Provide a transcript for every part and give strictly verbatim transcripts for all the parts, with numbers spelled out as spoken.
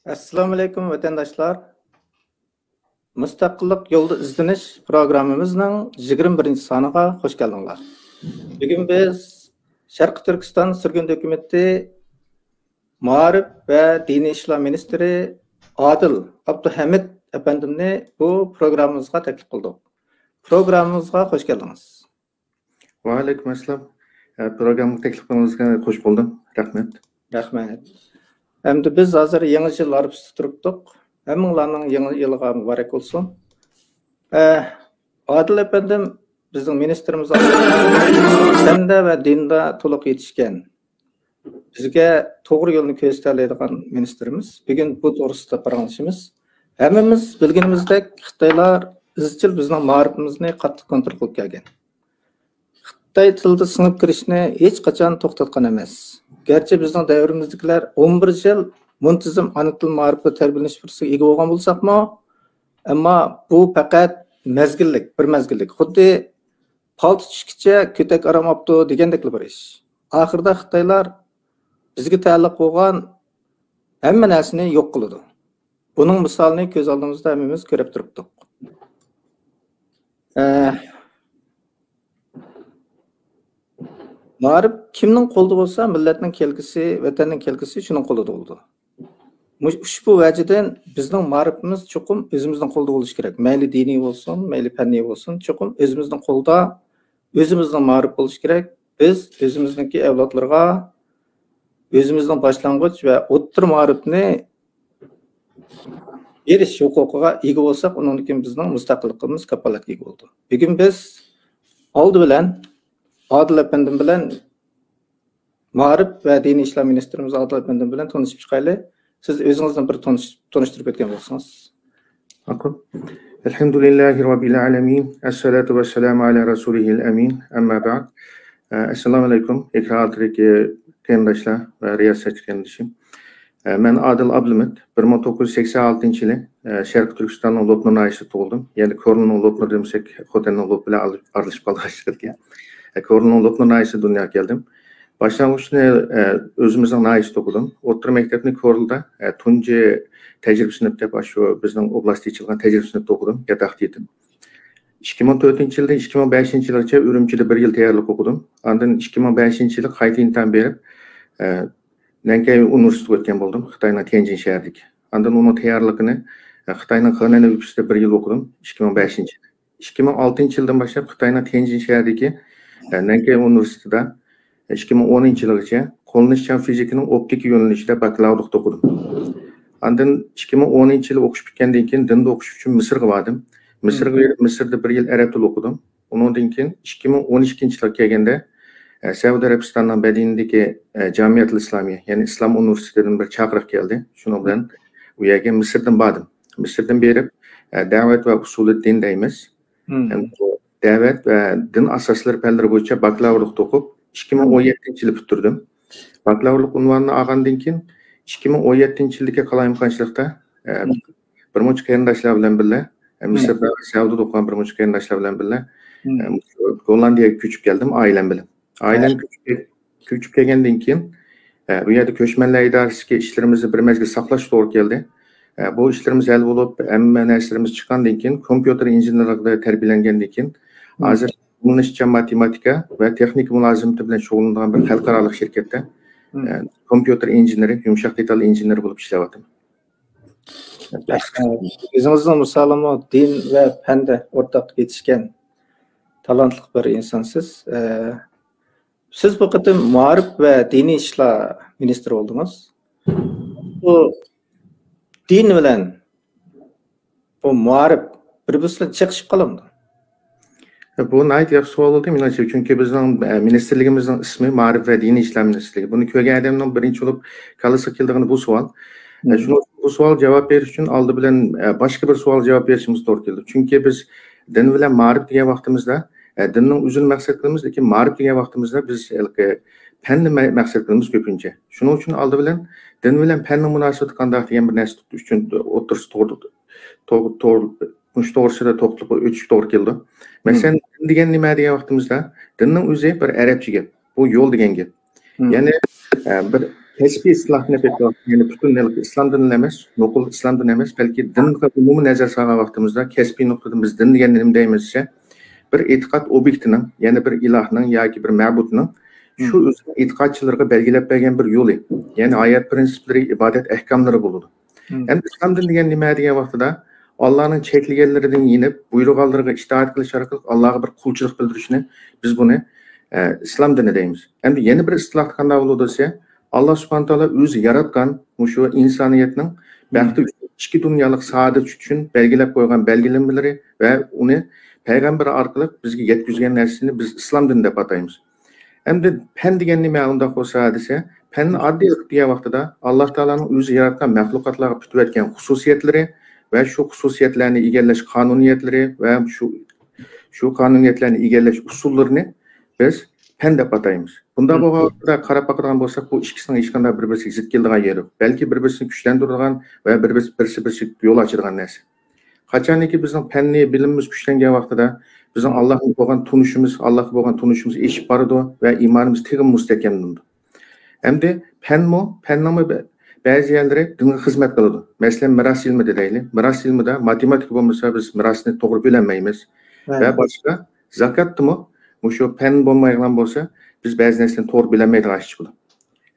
ئەسسالامۇئەلەيكۇم، ۋەتەنداشلار. مۇستەقىللىق يولىدا ئىزدىنىش پروگراممىمىزنىڭ يىگىرمە بىرىنچى سانىغا خۇش كەلدىڭلار. بۈگۈن بىز شەرقىي تۈركىستان سۈرگۈندە ھۆكۈمىتى مائارىپ ۋە دىنىي ئىشلار مىنىستىرى ئادىل ئابدۇھەمىد ئەپەندىمنى بۇ پروگراممىمىزغا تەكلىپ قىلدۇق. پروگراممىمىزغا خۇش كەلدىڭىز. ۋەئەلەيكۇم ئەسسالام. ئە، پروگراممىغا تەكلىپ قىلغىنىڭىزغا خوش بولدۇم. رەھمەت. رەھمەت. ئەمدى بىز ھازىر يېڭى يىل ئارىپىسىدا تۇرۇپتۇق. ھەممىڭلارنىڭ يېڭى يىلىغا مۇبارەك بولسۇن. ئە، ئادىل ئەپەندىم بىزنىڭ مىنىستىرىمىز پەندە ۋە دىندا تولۇق يېتىشكەن، بىزگە توغرا يولنى كۆرسىتەلەيدىغان مىنىستىرىمىز. بۈگۈن بۇ توغرىسىدا پاراڭلىشىمىز. ھەممىمىز بىلگىنىمىزدەك، خىتايلار ئىزچىل بىزنىڭ مائارىپىمىزنى قاتتىق كونترول قىلىپ كەلگەن. خىتاي تىلىدا سىڭىپ كىرىشنى ھېچقاچان توختاتقان ئەمەس. گەرچە بىزنىڭ دەۋرىمىزدىكىلەر ئون بىر يىل مۇنتىزىم ئانا تىل مائارىپىدا تەربىيەلىنىش پۇرسىتىگە ئىگە بولغان بولساقمۇ، ئەمما بۇ پەقەت مەزگىللىك، بىر مەزگىللىك. خۇددى پالتا چۈشكىچە كۆتەك ئارام ئاپتۇ دېگەندەكلا بىر ئىش. ئاخىرىدا خىتايلار بىزگە تەئەللۇق بولغان ھەممە نەرسىنى يوق قىلىدۇ. بۇنىڭ مىسالىنى كۆز ئالدىمىزدا ھەممىمىز كۆرۈپ تۇرۇپتۇق. ئە، مائارىپ كىمنىڭ قولىدا بولسا، مىللەتنىڭ كەلگۈسى، ۋەتەننىڭ كەلگۈسى شۇنىڭ قولىدا بولىدۇ. مۇش-، ئۇشبۇ ۋەجىدىن بىزنىڭ مائارىپىمىز چوقۇم ئۆزىمىزنىڭ قولىدا بولۇشى كېرەك. مەيلى دىنىي بولسۇن، مەيلى پەننىي بولسۇن، چوقۇم ئۆزىمىزنىڭ قولىدا، ئۆزىمىزنىڭ مائارىپ بولۇشى كېرەك. بىز ئۆزىمىزنىڭكى ئەۋلادلىرىغا ئۆزىمىزنىڭ باشلانغۇچ ۋە ئوتتۇرا مائارىپنى بېرىش ھوقۇقىغا ئىگە بولساق، ئۇنىڭدىن كېيىن بىزنىڭ مۇستەقىللىقىمىز كاپالەتكە ئىگە بولىدۇ. بۈگۈن بىز ئالدى بىلەن ئادىل ئەپەندىم بىلەن، مائارىپ ۋە دىنىي ئىشلار مىنىستىرىمىز ئادىل ئەپەندىم بىلەن تونۇشۇپ چىقايلى. سىز ئۆزىڭىزنى بىر تونۇش-، تونۇشتۇرۇپ ئۆتكەن بولسىڭىز. ماقۇل. ئەلھەمدۇلىللاھى رەببىل ئالەمىن. ئەسسالاتۇ ۋەسسالامۇ ئەلا رەسۇلىھىل ئەمىن. ئەمما بەئد. ئە، ئەسسالامۇ ئەلەيكۇم. ئېكران ئالدىدىكى قېرىنداشلار ۋە رىياسەتچى قېرىندىشىم. ئە، مەن ئادىل ئابلىمىت. بىر مىڭ توققۇز يۈز سەكسەن ئالتىنچى يىلى، ئە، شەرقىي تۈركىستاننىڭ لوپنۇر ناھىيەسىدە تۇغۇلدۇم. يەنى كورلىنىڭ لوپنۇر دېمىسەك، خوتەننىڭ لوپى بىلەن ئارىلىشىپ قالىدىغان ئىش ئىكەن. ئە، كورلىنىڭ لوپنۇر ناھىيەسىدە دۇنياغا كەلدىم. باشلانغۇچنى، ئە، ئۆزىمىزنىڭ ناھىيەسىدە ئوقۇدۇم. ئوتتۇرا مەكتەپنى كورلىدا، ئە، تۇنجى تەجرىبە سىنىپ دەپ، ئاشۇ بىزنىڭ ئوبلاستتا ئېچىلغان تەجرىبە سىنىپتا ئوقۇدۇم، ياتاقتا ئىدىم. ئىككى مىڭ تۆتىنچى يىلدىن ئىككى مىڭ بەشىنچى يىلغىچە ئۈرۈمچىدە بىر يىل تەييارلىق ئوقۇدۇم. ئاندىن ئىككى مىڭ بەشىنچى يىلى قايتا ئىمتىھان بېرىپ، ئە، نەنكەي ئۇنىۋېرسىتېتىغا ئۆتكەن بولدۇم، خىتاينىڭ تيەنجىن شەھىرىدىكى. ئاندىن ئۇنىڭ تەييارلىقىنى، ئە، خىتاينىڭ خېنەن ئۆلكىسىدە بىر يىل ئوقۇدۇم، ئىككى مىڭ بەشىنچى يىلى. ئىككى مىڭ ئالتىنچى يىلدىن باشلاپ خىتاينىڭ تيەنجىن شەھىرىدىكى، ئە، نەنكەي ئۇنىۋېرسىتېتىدا ئىككى مىڭ ئونىنچى يىلغىچە قوللىنىشچان فىزىكىنىڭ ئوپتىكا يۆنىلىشىدە باكلاۋۇرلۇقتا ئوقۇدۇم. ئاندىن ئىككى مىڭ ئونىنچى يىلى ئوقۇش پۈتكەندىن كېيىن دىندا ئوقۇش ئۈچۈن مىسىرغا باردىم. مىسىرغا بېرىپ، مىسىردا بىر يىل ئەرەب تىلى ئوقۇدۇم. ئۇنىڭدىن كېيىن ئىككى مىڭ ئون ئىككىنچى يىلغا كەلگەندە، ئە، سەئۇدى ئەرەبىستاننىڭ مەدىنىدىكى، ئە، جامىئەتۇل ئىسلامىيە، يەنى ئىسلام ئۇنىۋېرسىتېتىدىن بىر چاقىرىق كەلدى. شۇنىڭ بىلەن ئۇ يەرگە مىسىردىن باردىم. مىسىردىن بېرىپ، ئە، دەۋەت ۋە ئۇسۇلى دىن دەيمىز. ھەم بۇ دەۋەت ۋە دىن ئاساسلىرى پەنلىرى بويىچە باكلاۋۇرلۇقتا ئوقۇپ، ئىككى مىڭ ئون يەتتىنچى يىلى پۈتتۈردۈم. باكلاۋۇرلۇق ئۇنۋانىنى ئالغاندىن كېيىن، ئىككى مىڭ ئون يەتتىنچى يىلدىكى قالايمىقانچىلىقتا، ئە، بىر مۇنچە قېرىنداشلار بىلەن بىللە، ئە، مىسىردا، سەئۇدىدا ئوقۇغان بىر مۇنچە قېرىنداشلار بىلەن بىللە، ئە، گوللاندىيەگە كۆچۈپ كەلدىم ئائىلەم بىلەن. ئائىلەم كۆچۈپ، كۆچۈپ كەلگەندىن كېيىن، ئە، بۇ يەردە كۆچمەنلەر ئىدارىسىدىكى ئىشلىرىمىزنى بىر مەزگىل ساقلاش توغرا كەلدى. ئە، بۇ ئىشلىرىمىز ھەل بولۇپ، ھەممە نەرسىلىرىمىز چىققاندىن كېيىن، كومپيۇتېر ئىنژېنېرلىقىدا تەربىيەلەنگەندىن كېيىن، ھازىر قوللىنىشچان ماتېماتىكا ۋە تېخنىكا مۇلازىمىتى بىلەن شۇغۇللىنىدىغان بىر خەلقئارالىق شىركەتتە، ئە، كومپيۇتېر ئىنژېنېرى، يۇمشاق دېتال ئىنژېنېرى بولۇپ ئىشلەۋاتىمەن. ئۆزىڭىزنىڭ مىسالىمۇ دىن ۋە پەندە ئورتاق يېتىشكەن تالانتلىق بىر ئىنسانسىز. ئە، سىز بۇ قېتىم مائارىپ ۋە دىنىي ئىشلار مىنىستىرى بولدىڭىز. بۇ دىن بىلەن بۇ مائارىپ بىر-بىرسى بىلەن چېقىشىپ قالامدۇ؟ بۇ ناھايىتى ياخشى سوئال بولدى، مېنىڭچە. چۈنكى بىزنىڭ، ئە، مىنىستىرلىكىمىزنىڭ ئىسمى مائارىپ ۋە دىنىي ئىشلار مىنىستىرلىكى. بۇنى كۆرگەن ئادەمنىڭ بىرىنچى بولۇپ كاللىسىغا كېلىدىغىنى بۇ سوئال. ئە، شۇنىڭ ئۈچۈن بۇ سوئالغا جاۋاب بېرىش ئۈچۈن ئالدى بىلەن، ئە، باشقا بىر سوئالغا جاۋاب بېرىشىمىز توغرا كېلىدۇ. چۈنكى بىز دىن بىلەن مائارىپ دېگەن ۋاقتىمىزدا، ئە، دىننىڭ ئۆزىنى مەقسەت قىلىمىز، لېكىن مائارىپ دېگەن ۋاقتىمىزدا بىز ھېلىقى پەننى مە-، مەقسەت قىلىمىز كۆپىنچە. شۇنىڭ ئۈچۈن ئالدى بىلەن دىن بىلەن پەننىڭ مۇناسىۋىتى قانداق دېگەن بىر نەرسە ئۈچۈن ئوتتۇرىسى توغرا، توغرا، توغرا، مۇشۇ توغرىسىدا توختىلىپ ئۆتۈش توغرا كېلىدۇ. مەسىلەن، دىن دېگەن نېمە دېگەن ۋاقتىمىزدا، دىننىڭ ئۆزى بىر ئەرەبچە گەپ. بۇ يول دېگەن گەپ. يەنى، ئە، بىر كەسپىي ئىستىلاھنى ئېيتىۋاتىمىز، يەنى پۈتۈن ئىسلام دىنى ئەمەس، نوقۇل ئىسلام دىنى ئەمەس، بەلكى دىنغا ئومۇمىي نەزەر سالغان ۋاقتىمىزدا كەسپىي نۇقتىدىن بىز دىن دېگەندە نېمە دەيمىز دېسە، بىر ئېتىقاد ئوبيېكتىنىڭ، يەنى بىر ئىلاھنىڭ ياكى بىر مەبۇدنىڭ شۇ ئۆزىنىڭ ئېتىقادچىلىرىغا بەلگىلەپ بەرگەن بىر يولى، يەنى ھايات پىرىنسىپلىرى، ئىبادەت ئەھكاملىرى بولىدۇ. ئەمدى ئىسلام دىنى دېگەن نېمە دېگەن ۋاقتىدا، ئاللانىڭ چەكلىگەنلىرىدىن يېنىپ، بۇيرۇغانلىرىغا ئىتائەت قىلىش ئارقىلىق ئاللاغا بىر قۇلچىلىق بىلدۈرۈشنى بىز بۇنى، ئە، ئىسلام دىنى دەيمىز. ئەمدى يەنە بىر ئىستىلاھتا قانداق بولىدۇ دېسە، ئاللا سۇبھانە تائالا ئۆزى ياراتقان مۇشۇ ئىنسانىيەتنىڭ بەختى ئۈچۈن، ئىچكى دۇنيالىق سائادىتى ئۈچۈن بەلگىلەپ قويغان بەلگىلىمىلىرى ۋە ئۇنى پەيغەمبەر ئارقىلىق بىزگە يەتكۈزگەن نەرسىنى بىز ئىسلام دىنى دەپ ئاتايمىز. ئەمدى پەن دېگەن نېمە ئۇنداق بولسا دېسە، پەننى ئاددىيلىق دېگەن ۋاقتىدا، ئاللا تائالانىڭ ئۆزى ياراتقان مەخلۇقاتلارغا پۈتۈۋەتكەن خۇسۇسىيەتلىرى ۋە شۇ خۇسۇسىيەتلەرنى ئىگىلەش قانۇنىيەتلىرى ۋە شۇ، شۇ قانۇنىيەتلەرنى ئىگىلەش ئۇسۇللىرىنى بىز پەن دەپ ئاتايمىز. بۇنداق بولغان ۋاقىتتا قاراپ باقىدىغان بولساق، بۇ ئىككىسىنىڭ ھېچقانداق بىر-بىرسىگە زىت كېلىدىغان يېرى يوق. بەلكى بىر-بىرسىنى كۈچلەندۈرىدىغان ۋە بىر-، بىرسى-بىرسىگە يول ئاچىدىغان نەرسە. قاچانكى بىزنىڭ پەننىي بىلىمىمىز كۈچلەنگەن ۋاقتىدا، بىزنىڭ ئاللاھقا بولغان تونۇشىمىز، ئاللاھقا بولغان تونۇشىمىز ئېشىپ بارىدۇ ۋە ئىمانىمىز تېخىمۇ مۇستەھكەملىنىدۇ. ئەمدى پەنمۇ، پەننىڭمۇ بە-، بەزى يەرلىرى دىنغا خىزمەت قىلىدۇ. مەسىلەن، مىراس ئىلمى دەيلى. مىراس ئىلمىدا ماتېماتىكا بولمىسا، بىز مىراسنى توغرا بۆلەلمەيمىز. ۋە باشقا، زاكاتتىمۇ مۇشۇ پەن بولمايدىغان بولسا، بىز بەزى نەرسىلەرنى توغرا بۆلەلمەيدىغان ئىش چىقىدۇ.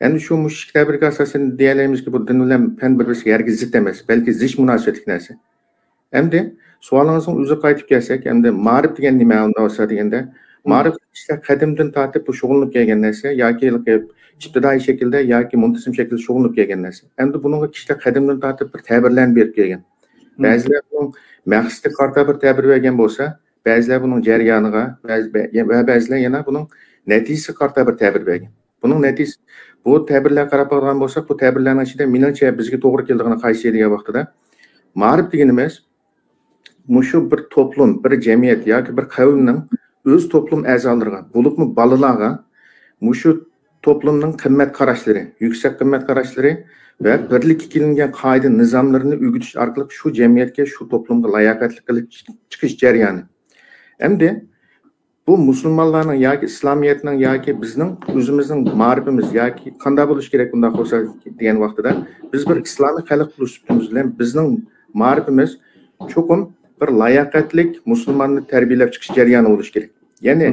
ئەمدى شۇ مۇشۇ ئىككى تەبىرگە ئاساسەن دېيەلەيمىزكى، بۇ دىن بىلەن پەن بىر-بىرسىگە ھەرگىز زىت ئەمەس، بەلكى زىچ مۇناسىۋەتلىك نەرسە. ئەمدى سوئالىڭىزنىڭ ئۆزىگە قايتىپ كەلسەك، ئەمدى مائارىپ دېگەن نېمە ئۇنداق بولسا دېگەندە، مائارىپ كىشىلەر قەدىمدىن تارتىپ بۇ شۇغۇللىنىپ كەلگەن نەرسە ياكى ئىپتىدائىي شەكىلدە ياكى مۇنتىزىم شەكىلدە شۇغۇللىنىپ كەلگەن نەرسە. ئەمدى بۇنىڭغا كىشىلەر قەدىمدىن تارتىپ بىر تەبىرلەرنى بېرىپ كەلگەن. بەزىلەر بۇنىڭ مەقسىتىگە قارىتا بىر تەبىر بەرگەن بولسا، بەزىلەر بۇنىڭ جەريانىغا، بەزى، بە-، ۋە بەزىلەر يەنە بۇنىڭ نەتىجىسىگە قارىتا بىر تەبىر بەرگەن. بۇنىڭ نەتىجىسى، بۇ تەبىرلەرگە قاراپ باقىدىغان بولساق، بۇ تەبىرلەرنىڭ ئىچىدە مېنىڭچە بىزگە توغرا كېلىدىغىنى قايسى دېگەن ۋاقتىدا، مائارىپ دېگىنىمىز مۇشۇ بىر توپلۇم، بىر جەمئىيەت ياكى بىر قەۋمنىڭ ئۆز توپلۇم ئەزالىرىغا، بولۇپمۇ بالىلارغا مۇشۇ توپلۇمنىڭ قىممەت قاراشلىرى، يۈكسەك قىممەت قاراشلىرى ۋە بىرلىككە كېلىنگەن قائىدە نىزاملىرىنى ئۆگىتىش ئارقىلىق شۇ جەمئىيەتكە، شۇ توپلۇمغا لاياقەتلىك قىلىپ چىقىش جەريانى. ئەمدى بۇ مۇسۇلمانلارنىڭ ياكى ئىسلامىيەتنىڭ ياكى بىزنىڭ ئۆزىمىزنىڭ مائارىپىمىز ياكى قانداق بولۇشى كېرەك بۇنداق بولسا دېگەن ۋاقتىدا، بىز بىر ئىسلامىي خەلق بولۇش سۈپىتىمىز بىلەن بىزنىڭ مائارىپىمىز چوقۇم بىر لاياقەتلىك مۇسۇلماننى تەربىيەلەپ چىقىش جەريانى بولۇشى كېرەك. يەنى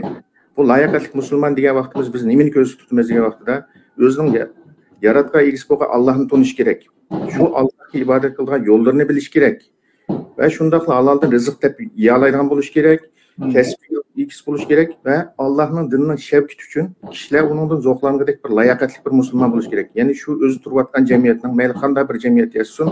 بۇ لاياقەتلىك مۇسۇلمان دېگەن ۋاقتىمىز بىز نېمىنى كۆزدە تۇتىمىز دېگەن ۋاقتىدا، ئۆزىنىڭ يا-، ياراتقان ئىگىسى بولغان ئاللاھنى تونۇشى كېرەك. شۇ ئاللاھقا ئىبادەت قىلىدىغان يوللىرىنى بىلىشى كېرەك. ۋە شۇنداقلا ھالالدىن رىزىق تېپىپ يېيەلەيدىغان بولۇشى كېرەك، كەسىپ ئىگىسى بولۇشى كېرەك ۋە ئاللاھنىڭ دىنىنىڭ شەۋكىتى ئۈچۈن كىشىلەر ئۇنىڭدىن زوقلانغۇدەك بىر لاياقەتلىك بىر مۇسۇلمان بولۇشى كېرەك. يەنى شۇ ئۆزى تۇرۇۋاتقان جەمئىيەتنىڭ، مەيلى قانداق بىر جەمئىيەت ياشىسۇن،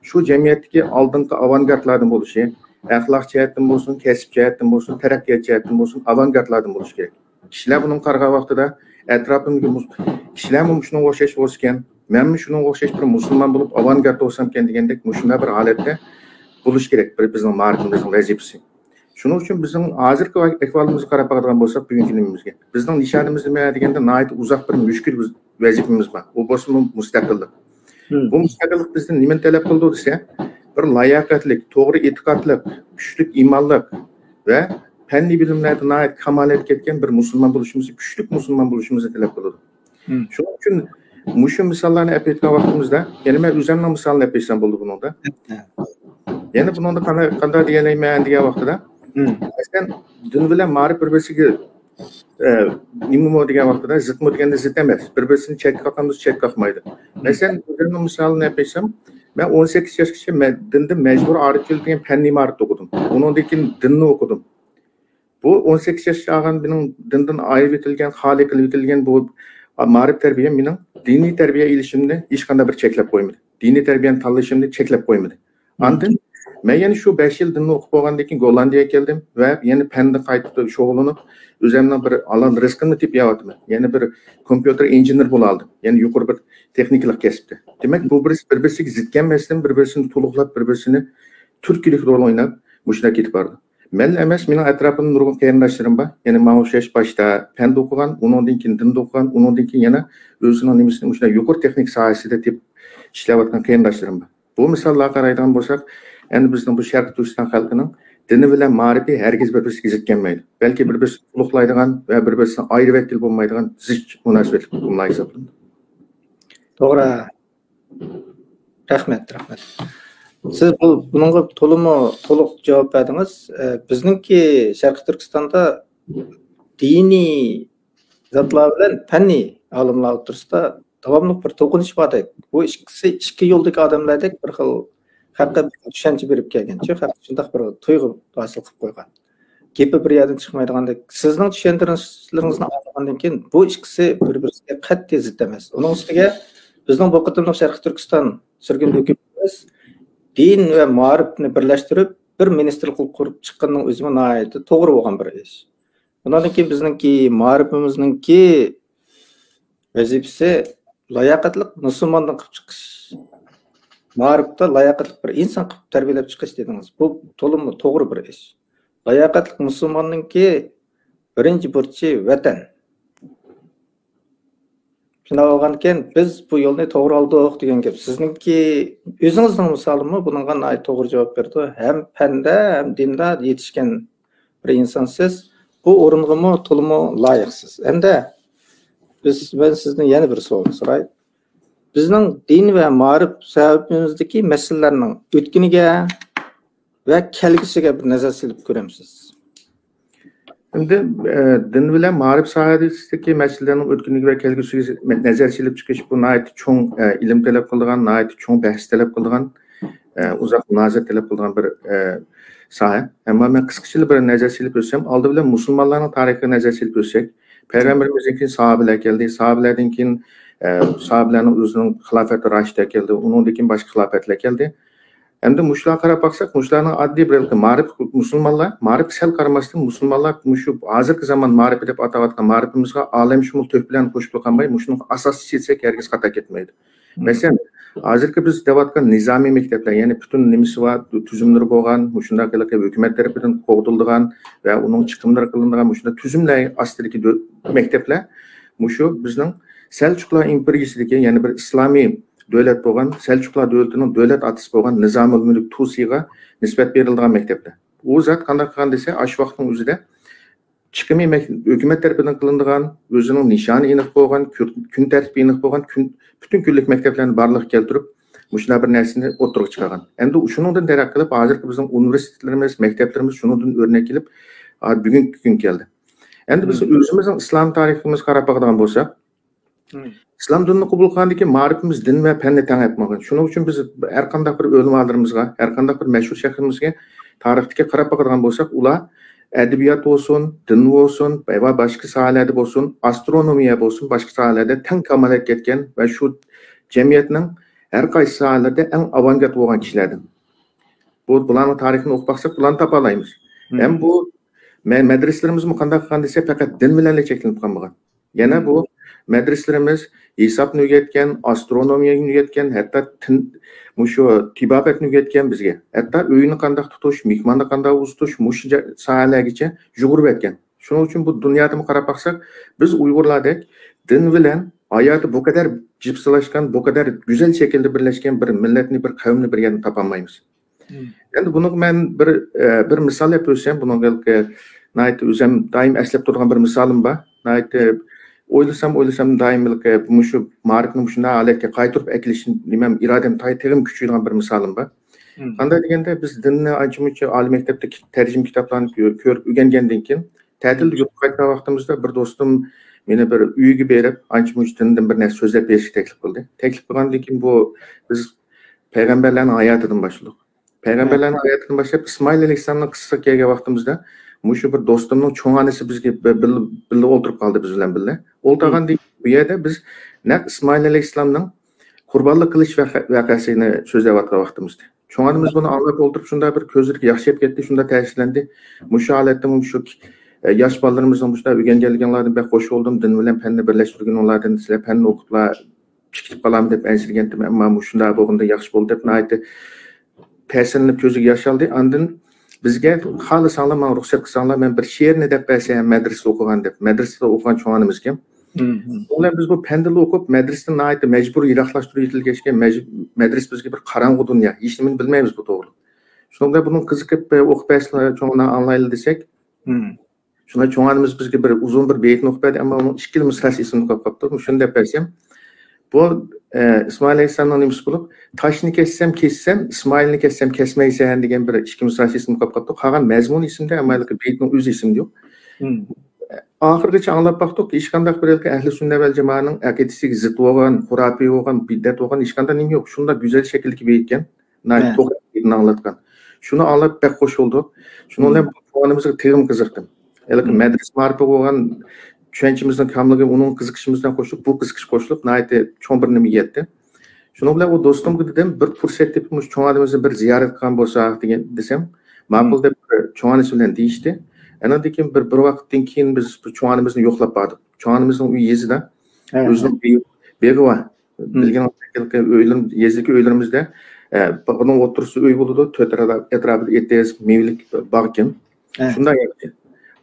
شۇ جەمئىيەتتىكى ئالدىنقى ئاۋانگارتلاردىن بولۇشى، ئەخلاق جەھەتتىن بولسۇن، كەسىپ جەھەتتىن بولسۇن، تەرەققىيات جەھەتتىن بولسۇن، ئاۋانگارتلاردىن بولۇشى كېرەك. كىشىلەر بۇنىڭغا قارىغان ۋاقتىدا ئەتراپىمدىكى مۇس-، كىشىلەرمۇ شۇنىڭغا ئوخشاش بولسىكەن، مەنمۇ شۇنىڭغا ئوخشاش بىر مۇسۇلمان بولۇپ ئاۋانگارت بولسامكەن دېگەندەك مۇشۇنداق بىر ھالەتتە بولۇش كېرەك بىر بىزنىڭ مائارىپىمىزنىڭ ۋەزىپىسى. شۇنىڭ ئۈچۈن بىزنىڭ ھازىرقى ئەھۋالىمىزغا قاراپ باقىدىغان بولساق، بۈگۈنكى كۈنىمىزگە، بىزنىڭ نىشانىمىز نېمە دېگەندە، ناھايىتى ئۇزاق بىر مۈشكۈل ۋەزىپىمىز بار. ئۇ بولسىمۇ مۇستەقىللىق. بۇ مۇستەقىللىق بىزدىن نېمىنى تەلەپ قىلىدۇ دېسە، بىر لاياقەتلىك، توغرا ئېتىقادلىق، كۈچلۈك ئىمانلىق ۋە پەننىي بىلىملەردە ناھايىتى كامالەتكە يەتكەن بىر مۇسۇلمان بولۇشىمىزنى، كۈچلۈك مۇسۇلمان بولۇشىمىزنى تەلەپ قىلىدۇ. شۇنىڭ ئۈچۈن مۇشۇ مىساللارنى ئەپ ئېيتقان ۋاقتىمىزدا، يەنە مەن ئۆزۈمنىڭ مىسالىنى ئەپ ئېيتسام بولىدۇ بۇنىڭدا. يەنە بۇنىڭدا قانداق، قانداق دېيەلەيمەن دېگەن ۋاقتىدا، مەسىلەن، دىن بىلەن مائارىپ بىر-بىرسىگە، ئە، نېمىمۇ دېگەن ۋاقتىدا، زىتمۇ دېگەندە زىت ئەمەس. بىر-بىرسىنى چەتكە قاقامدۇ، چەتكە قاقمايدۇ. مەسىلەن، ئۆزۈمنىڭ مىسالىنى ئەپ ئېيتسام، مەن ئون سەككىز ياشقىچە مە-، دىندىن مەجبۇرىي ئارىپ ئىلمى دېگەن پەننىي مائارىپتا ئوقۇدۇم. ئۇنىڭدىن كېيىن دىننى ئوقۇدۇم. بۇ ئون سەككىز ياشقا كەلگەن مېنىڭ دىندىن ئايرىۋېتىلگەن، خالىي قىلىۋېتىلگەن بۇ مائارىپ تەربىيەم مېنىڭ دىنىي تەربىيە ئېلىشىمنى ھېچقانداق بىر چەكلەپ قويمىدى. دىنىي تەربىيەنى تاللىشىمنى چەكلەپ قويمىدى. ئاندىن مەن يەنە شۇ بەش يىل دىننى ئوقۇپ بولغاندىن كېيىن گوللاندىيەگە كەلدىم ۋە يەنە پەندە قايتا شۇغۇللىنىپ، ئۆزۈمنىڭ بىر ھالال رىزقىمنى تېپىۋاتىمەن. يەنە بىر كومپيۇتېر ئىنژېنېر بولالىدىم. يەنە يۇقىرى بىر تېخنىكىلىق كەسىپتە. دېمەك، بۇ بىرسى بىر-بىرسىگە زىت كەلمەستىن، بىر-بىرسىنى تولۇقلاپ، بىر-بىرسىنى تۈرتكىلىك رول ئويناپ، مۇشۇنداق كېتىپ بارىدۇ. مەنلا ئەمەس، مېنىڭ ئەتراپىمدا نۇرغۇن قېرىنداشلىرىم بار. يەنى ماڭا ئوخشاش باشتا پەندە ئوقۇغان، ئۇنىڭدىن كېيىن دىندا ئوقۇغان، ئۇنىڭدىن كېيىن يەنە ئۆزىنىڭ نېمىسىنى مۇشۇنداق يۇقىرى تېخنىك ساھەسىدە تېپ-، ئىشلەۋاتقان قېرىنداشلىرىم بار. بۇ مىساللارغا قارايدىغان بولساق، ئەمدى بىزنىڭ بۇ شەرقىي تۈركىستان خەلقىنىڭ دىنى بىلەن مائارىپى ھەرگىز بىر-بىرسىگە زىت كەلمەيدۇ. بەلكى بىر-بىرسىنى تولۇقلايدىغان ۋە بىر-بىرسىنى ئايرىۋەتكىلى بولمايدىغان زىچ مۇناسىۋەتلىك ئۇقۇملار ھېسابلىنىدۇ. توغرا. رەھمەت، رەھمەت. سىز بۇ، بۇنىڭغا تولىمۇ تولۇق جاۋاب بەردىڭىز. ئە، بىزنىڭكى شەرقىي تۈركىستاندا دىنىي زاتلار بىلەن پەننىي ئالىملار ئوتتۇرىسىدا داۋاملىق بىر توقۇنۇش باردەك. بۇ ئىككىسى ئىككى يولدىكى ئادەملەردەك بىر خىل ھەققە چۈشەنچە بېرىپ كەلگەن، شۇ ھەقتە شۇنداق بىر تۇيغۇ ھاسىل قىلىپ قويغان. گېپى بىر يەردىن چىقمايدىغاندەك. سىزنىڭ چۈشەندۈرۈشلىرىڭىزنى ئاڭلىغاندىن كېيىن، بۇ ئىككىسى بىر-بىرىگە قەتئىي زىت ئەمەس. ئۇنىڭ ئۈستىگە بىزنىڭ بۇ قېتىملىق شەرقىي تۈركىستان سۈرگۈن ھۆكۈمىتىمىز دىن ۋە مائارىپنى بىرلەشتۈرۈپ، بىر مىنىستىرلىق قۇرۇپ چىققىنىنىڭ ئۆزىمۇ ناھايىتى توغرا بولغان بىر ئىش. ئۇنىڭدىن كېيىن بىزنىڭكى مائارىپىمىزنىڭكى ۋەزىپىسى لاياقەتلىك مۇسۇلماندىن قىلىپ چىقىش. مائارىپتا لاياقەتلىك بىر ئىنسان قىلىپ تەربىيەلەپ چىقىش دېدىڭىز. بۇ تولىمۇ توغرا بىر ئىش. لاياقەتلىك مۇسۇلماننىڭكى بىرىنچى بۇرچى ۋەتەن. شۇنداق بولغاندىكىن، بىز بۇ يولنى توغرا ئالدۇق دېگەن گەپ. سىزنىڭكى ئۆزىڭىزنىڭ مىسالىمۇ بۇنىڭغا ناھايىتى توغرا جاۋاب بېرىدۇ. ھەم پەندە، ھەم دىندا يېتىشكەن بىر ئىنسانسىز. بۇ ئورۇنغىمۇ تولىمۇ لايىقسىز. ئەمدى بىز، مەن سىزدىن يەنە بىر سوئال سوراي. بىزنىڭ دىن ۋە مائارىپ ساھەمىزدىكى مەسىلىلەرنىڭ ئۆتكىنىگە ۋە كەلگۈسىگە بىر نەزەر سېلىپ كۆرەمسىز؟ ئەمدى، ئە، دىن بىلەن مائارىپ ساھەسىدىكى مەسىلىلەرنىڭ ئۆتكىنىگە ۋە كەلگۈسىگە نەزەر سېلىپ چىقىش، بۇ ناھايىتى چوڭ، ئە، ئىلىم تەلەپ قىلىدىغان، ناھايىتى چوڭ بەھس تەلەپ قىلىدىغان، ئە، ئۇزاق مۇنازىرە تەلەپ قىلىدىغان بىر، ئە، ساھە. ئەمما مەن قىسقىچىلا بىر نەزەر سېلىپ ئۆتسەم، ئالدى بىلەن مۇسۇلمانلارنىڭ تارىخىغا نەزەر سېلىپ ئۆتسەك، پەيغەمبىرىمىزدىن كېيىن ساھابىلەر كەلدى، ساھابىلەردىن كېيىن، ئە، ساھابىلەرنىڭ ئۆزىنىڭ خىلاپەت راشىدە كەلدى، ئۇنىڭدىن كېيىن باشقا خىلاپەتلەر كەلدى. ئەمدى مۇشۇلارغا قاراپ باقساق، مۇشۇلارنىڭ ئاددىي بىر مائارىپ، مۇسۇلمانلار، مائارىپقا سەل قارىماستىن، مۇسۇلمانلار مۇشۇ ھازىرقى زامان مائارىپى دەپ ئاتاۋاتقان مائارىپىمىزغا ئالەمشۇمۇل تۆھپىلەرنى قوشۇپلا قالماي، مۇشۇنىڭغا ئاساسچى دېسەك ھەرگىز خاتا كەتمەيدۇ. مەسىلەن، ھازىرقى بىز دەۋاتقان نىزامىي مەكتەپلەر، يەنى پۈتۈن نېمىسى بار، تۈزۈملىرى بولغان، مۇشۇنداق ھېلىقى ھۆكۈمەت تەرىپىدىن قوغدىلىدىغان ۋە ئۇنىڭ چىقىملىرى قىلىنىدىغان مۇشۇنداق تۈزۈملەر ئاستىدىكى دۆ-، مەكتەپلەر مۇشۇ بىزنىڭ سەلچۇقلار ئىمپېرىيىسىدىكى، يەنى بىر ئىسلامىي دۆلەت بولغان، سەلچۇقلار دۆلىتىنىڭ دۆلەت ئاتىسى بولغان نىزامۇل مۈلۈك تۇسىغا نىسبەت بېرىلىدىغان مەكتەپلەر. ئۇ زات قانداق قىلغان دېسە، ئاشۇ ۋاقىتنىڭ ئۆزىدە چىقىمى مەك-، ھۆكۈمەت تەرىپىدىن قىلىنىدىغان، ئۆزىنىڭ نىشانى ئېنىق بولغان، كۈ-، كۈن تەرتىپى ئېنىق بولغان، كۈن، پۈتۈن كۈنلۈك مەكتەپلەرنى بارلىققا كەلتۈرۈپ، مۇشۇنداق بىر نەرسىنى ئوتتۇرىغا چىقارغان. ئەمدى شۇنىڭدىن دەرەق قىلىپ، ھازىرقى بىزنىڭ ئۇنىۋېرسىتېتلىرىمىز، مەكتەپلىرىمىز شۇنىڭدىن ئۆرنەك ئېلىپ، ھا، بۈگۈنكى كۈنگە كەلدى. ئەمدى بىز ئۆزىمىزنىڭ ئىسلام تارىخىمىزغا قاراپ باقىدىغان بولساق، ئىسلام دىنىنى قوبۇل قىلغاندىن كېيىن مائارىپىمىز دىن ۋە پەننى تەڭ ئېلىپ ماڭغان. شۇنىڭ ئۈچۈن بىز ھەر قانداق بىر ئۆلىمالىرىمىزغا، ھەر قانداق بىر مەشھۇر شەخسىمىزگە تارىختىكى قاراپ باقىدىغان بولساق، ئۇلار ئەدەبىيات بولسۇن، دىن بولسۇن ۋە باشقا ساھەلەردە بولسۇن، ئاسترونومىيە بولسۇن، باشقا ساھەلەردە تەڭ كامالەتكە يەتكەن ۋە شۇ جەمئىيەتنىڭ ھەر قايسى ساھەلەردە ئەڭ ئاۋانگارت بولغان كىشىلەردىن. بۇ، بۇلارنىڭ تارىخىنى ئوقۇپ باقساق، بۇلارنى تاپالايمىز. ھەم بۇ مە-، مەدرىسىلىرىمىزمۇ قانداق قىلغان دېسە، پەقەت دىن بىلەنلا چەكلىنىپ قالمىغان. يەنە بۇ مەدرىسىلىرىمىز ھېسابنى ئۆگەتكەن، ئاسترونومىيەنى ئۆگەتكەن، ھەتتا تىن-، مۇشۇ تېبابەتنى ئۆگەتكەن بىزگە. ھەتتا ئۆينى قانداق تۇتۇش، مېھماننى قانداق ئۇزىتىش، مۇشۇ جا-، ساھەلەرگىچە يۇغۇرۇۋەتكەن. شۇنىڭ ئۈچۈن بۇ دۇنيادىمۇ قاراپ باقساق، بىز ئۇيغۇرلاردەك دىن بىلەن ھاياتى بۇ قەدەر جىپسىلاشقان، بۇ قەدەر گۈزەل شەكىلدە بىرلەشكەن بىر مىللەتنى، بىر قەۋمنى بىر يەردە تاپالمايمىز. ئەمدى بۇنىڭغا مەن بىر، ئە، بىر مىسال ئېلىپ ئۆتسەم، بۇنىڭغا ناھايىتى ئۆزۈم دائىم ئەسلەپ تۇرىدىغان بىر مىسالىم بار. ناھايىتى ئويلىسام، ئويلىسام دائىم مۇشۇ مائارىپنى مۇشۇنداق ھالەتكە قايتۇرۇپ ئەكېلىش نېمەم، ئىرادەم تېخىمۇ كۈچىيىدىغان بىر مىسالىم بار. قانداق دېگەندە، بىز دىننى ئانچە-مۇنچە ئالىي مەكتەپتە تەرجىمە كىتابلارنى كۆ-، كۆرۈپ ئۆگەنگەندىن كېيىن، تەتىلدە يۇرتقا قايتقان ۋاقتىمىزدا بىر دوستۇم مېنى بىر ئۆيىگە بېرىپ، ئانچە-مۇنچە دىندىن بىر نەرسە سۆزلەپ بېرىشكە تەكلىپ قىلدى. تەكلىپ قىلغاندىن كېيىن بۇ بىز پەيغەمبەرلەرنىڭ ھاياتىدىن باشلىدۇق. پەيغەمبەرلەرنىڭ ھاياتىدىن باشلاپ ئىسمائىل ئەلەيھىسسالامنىڭ قىسسىسىغا كەلگەن ۋاقتىمىزدا، مۇشۇ بىر دوستۇمنىڭ چوڭ ئانىسى بىزگە بىر-، بىللە، بىللە ئولتۇرۇپ قالدى بىز بىلەن بىللە. ئولتۇرغاندىن كېيىن بۇ يەردە بىز نەق ئىسمائىل ئەلەيھىسسالامنىڭ قۇربانلىق قىلىش ۋەقە-، ۋەقەسىنى سۆزلەۋاتقان ۋاقتىمىزدا. چوڭ ئانىمىز بۇنى ئاڭلاپ ئولتۇرۇپ، شۇنداق بىر كۆزلىرىگە ياش كېلىپ كەتتى، شۇنداق تەسىرلەندى. مۇشۇ ھالەتتىمۇ مۇشۇ، ئە، ياش بالىلىرىمىزنىڭ مۇشۇنداق ئۆگەنگەنلىكىڭلاردىن بەك خوش بولدۇم، دىن بىلەن پەننى بىرلەشتۈرگىنىڭلاردىن، سىلەر پەننى ئوقۇپلا پىكىپ قالامدۇ دەپ ئەنسىرىگەنتىم، ئەمما مۇشۇنداق بولغىنىدا ياخشى بولدى دەپ ناھايىتى تەسىرلىنىپ كۆزىگە ياش ئالدى. ئاندىن بىزگە خالىساڭلار، ماڭا رۇخسەت قىلساڭلار، مەن بىر شېئىرنى دەپ بەرسەم، مەدرىسىدە ئوقۇغان دەپ، مەدرىسىدە ئوقۇغان چوڭ ئانىمىزكەن. شۇنىڭ بىلەن بىز بۇ پەندىلا ئوقۇپ، مەدرىسىدىن ناھايىتى مەجبۇرىي يىراقلاشتۇرۇۋېتىلگەچكە، مەج-، مەدرىسە بىزگە بىر قاراڭغۇ دۇنيا، ھېچنېمىنى بىلمەيمىز بۇ توغرىلىق. شۇنىڭ بىلەن بۇنىڭ قىزىقىپ، ئوقۇپ بەرسىلە، چوڭ ئانا ئاڭلايلى دېسەك، شۇندا چوڭ ئانىمىز بىزگە بىر ئۇزۇن بىر بېيىتنى ئوقۇپ بەردى، ئەمما ئۇنىڭ ئىككىلا مىسراسى ئېسىمدە قېلىپ قاپتۇ. شۇنى دەپ بەرسەم، بۇ ئىسمائىل ئەلەيھىسسالامنىڭ نېمىسى بولۇپ، تاشنى كەسسەم كېسىسەن، ئىسمائىلنى كەسسەم كەسمەيسەن دېگەن بىر ئىككى مىسرا ئېسىمگە قاپتۇ. قالغان مەزمۇن ئېسىمدە، ئەمما بېيىتنىڭ ئۆزى ئېسىمدە يوق. ئاخىرغىچە ئاڭلاپ باقتۇق، ھېچقانداق بىر ئەھلى سۈننە ۋەل جامائەنىڭ ئەقىدىسىگە زىت بولغان، خۇراپىي بولغان، بىدئەت بولغان ھېچقانداق نېمە يوق. شۇنداق گۈزەل شەكىلدىكى بېيىتكەن، ناھايىتى توغرا گېپىنى ئاڭلاتقان. شۇنى ئاڭلاپ بەك خوش بولدۇق. شۇنىڭ بىلەن بۇ چوڭ ئانىمىزغا تېخىمۇ قىزىقتىم. ھېلىقى مەدرىسە مائارىپىغا بولغان چۈشەنچىمىزنىڭ كاملىقى، ئۇنىڭ قىزىقىشىمىز بىلەن قوشۇلۇپ، بۇ قىزىقىش قوشۇلۇپ، ناھايىتى چوڭ بىر نېمىگە يەتتى. شۇنىڭ بىلەن ئۇ دوستۇمغا دېدىم، بىر پۇرسەت تېپىپ، مۇشۇ چوڭ ئانىمىزنى بىر زىيارەت قىلغان بولساق دېگەن، دېسەم، ماقۇل دەپ بىر چوڭ ئانىسى بىلەن دېيىشتى. ئاندىن كېيىن بىر، بىر ۋاقىتتىن كېيىن بىز بۇ چوڭ ئانىمىزنى يوقلاپ باردۇق. چوڭ ئانىمىزنىڭ ئۆيى يېزىدا. ئۆزىنىڭ بېغى، بېغى بار. بىلگىنىڭىزدەك، ئۆيلىرىم-، يېزىدىكى ئۆيلىرىمىزدە، ئە، ئۇنىڭ ئوتتۇرىسىدا ئۆي بولىدۇ، تۆت ئەتراپىدا ئېتىز، مېۋىلىك باغ ئىكەن. شۇنداق يەردە.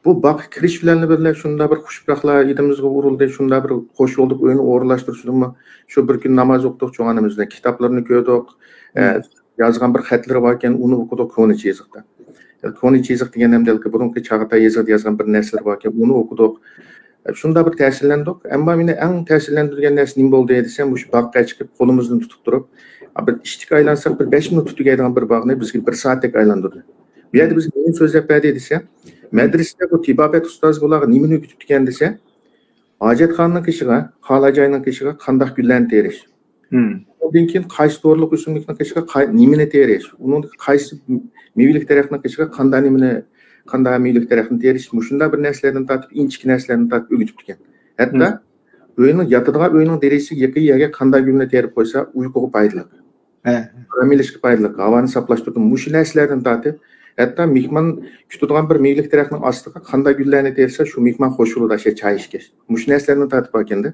بۇ باغقا كىرىش بىلەن بىللە شۇنداق بىر خۇش پۇراقلار يېنىمىزغا ئۇرۇلدى، شۇنداق بىر خوش بولدۇق، ئۆينى ئورۇنلاشتۇرۇشىدىمۇ شۇ بىر كۈن ناماز ئوقۇدۇق، چوڭ ئانىمىزنى، كىتابلىرىنى كۆردۇق. ئە، يازغان بىر خەتلىرى باركەن، ئۇنى ئوقۇدۇق كونا چېزىقتا. كونا چېزىق دېگەن ئەمدى بۇرۇنقى چاغاتاي يېزىقىدا يازغان بىر نەرسىلىرى باركەن، ئۇنى ئوقۇدۇق. شۇنداق بىر تەسىرلەندۇق. ئەمما مېنى ئەڭ تەسىرلەندۈرگەن نەرسە نېمە بولدى دېسەم، مۇشۇ باغقا چىقىپ، قولىمىزنى تۇتۇپ تۇرۇپ، بىر ئىشتىك ئايلانساق، بىر بەش مىنۇتتا تۈگەيدىغان بىر باغنى بىزگە بىر سائەتتەك ئايلاندۇردى. بۇ يەردە بىزگە نېمە سۆزلەپ بەردى دېسە، مەدرىسىدە بۇ تېبابەت ئۇستازى بۇلارغا نېمىنى ئۆگىتىپتىكەن دېسە، ھاجەتخانىنىڭ قېشىغا، خالا جاينىڭ قېشىغا قانداق گۈللەرنى تېرىش. ئۇندىن كېيىن قايسى دورىلىق ئۆسۈملۈكنىڭ قېشىغا قاي-، نېمىنى تېرىش، ئۇنىڭ قايسى مېۋىلىك دەرەخنىڭ قېشىغا قانداق نېمىنى، قانداق مېۋىلىك دەرەخنى تېرىش، مۇشۇنداق بىر نەرسىلەردىن تارتىپ، ئىنچىكە نەرسىلەردىن تارتىپ ئۆگىتىپتىكەن. ھەتتا ئۆينىڭ، ياتىدىغان ئۆينىڭ دېرىزىسىگە يېقىن يەرگە قانداق گۈلنى تېرىپ قويسا، ئۇيقۇغا پايدىلىق. دەم ئېلىشقا پايدىلىق، ھاۋانى ساپلاشتۇرىدۇ. مۇشۇ نەرسىلەردىن تارتىپ، ھەتتا مېھمان كۈتىدىغان بىر مېۋىلىك دەرەخنىڭ ئاستىغا قانداق گۈللەرنى تېرىسا، شۇ مېھمان خوش بولىدۇ، ئاشۇ چاي ئىچكەچ. مۇشۇ نەرسىلەردىن تارتىپ باركەندە.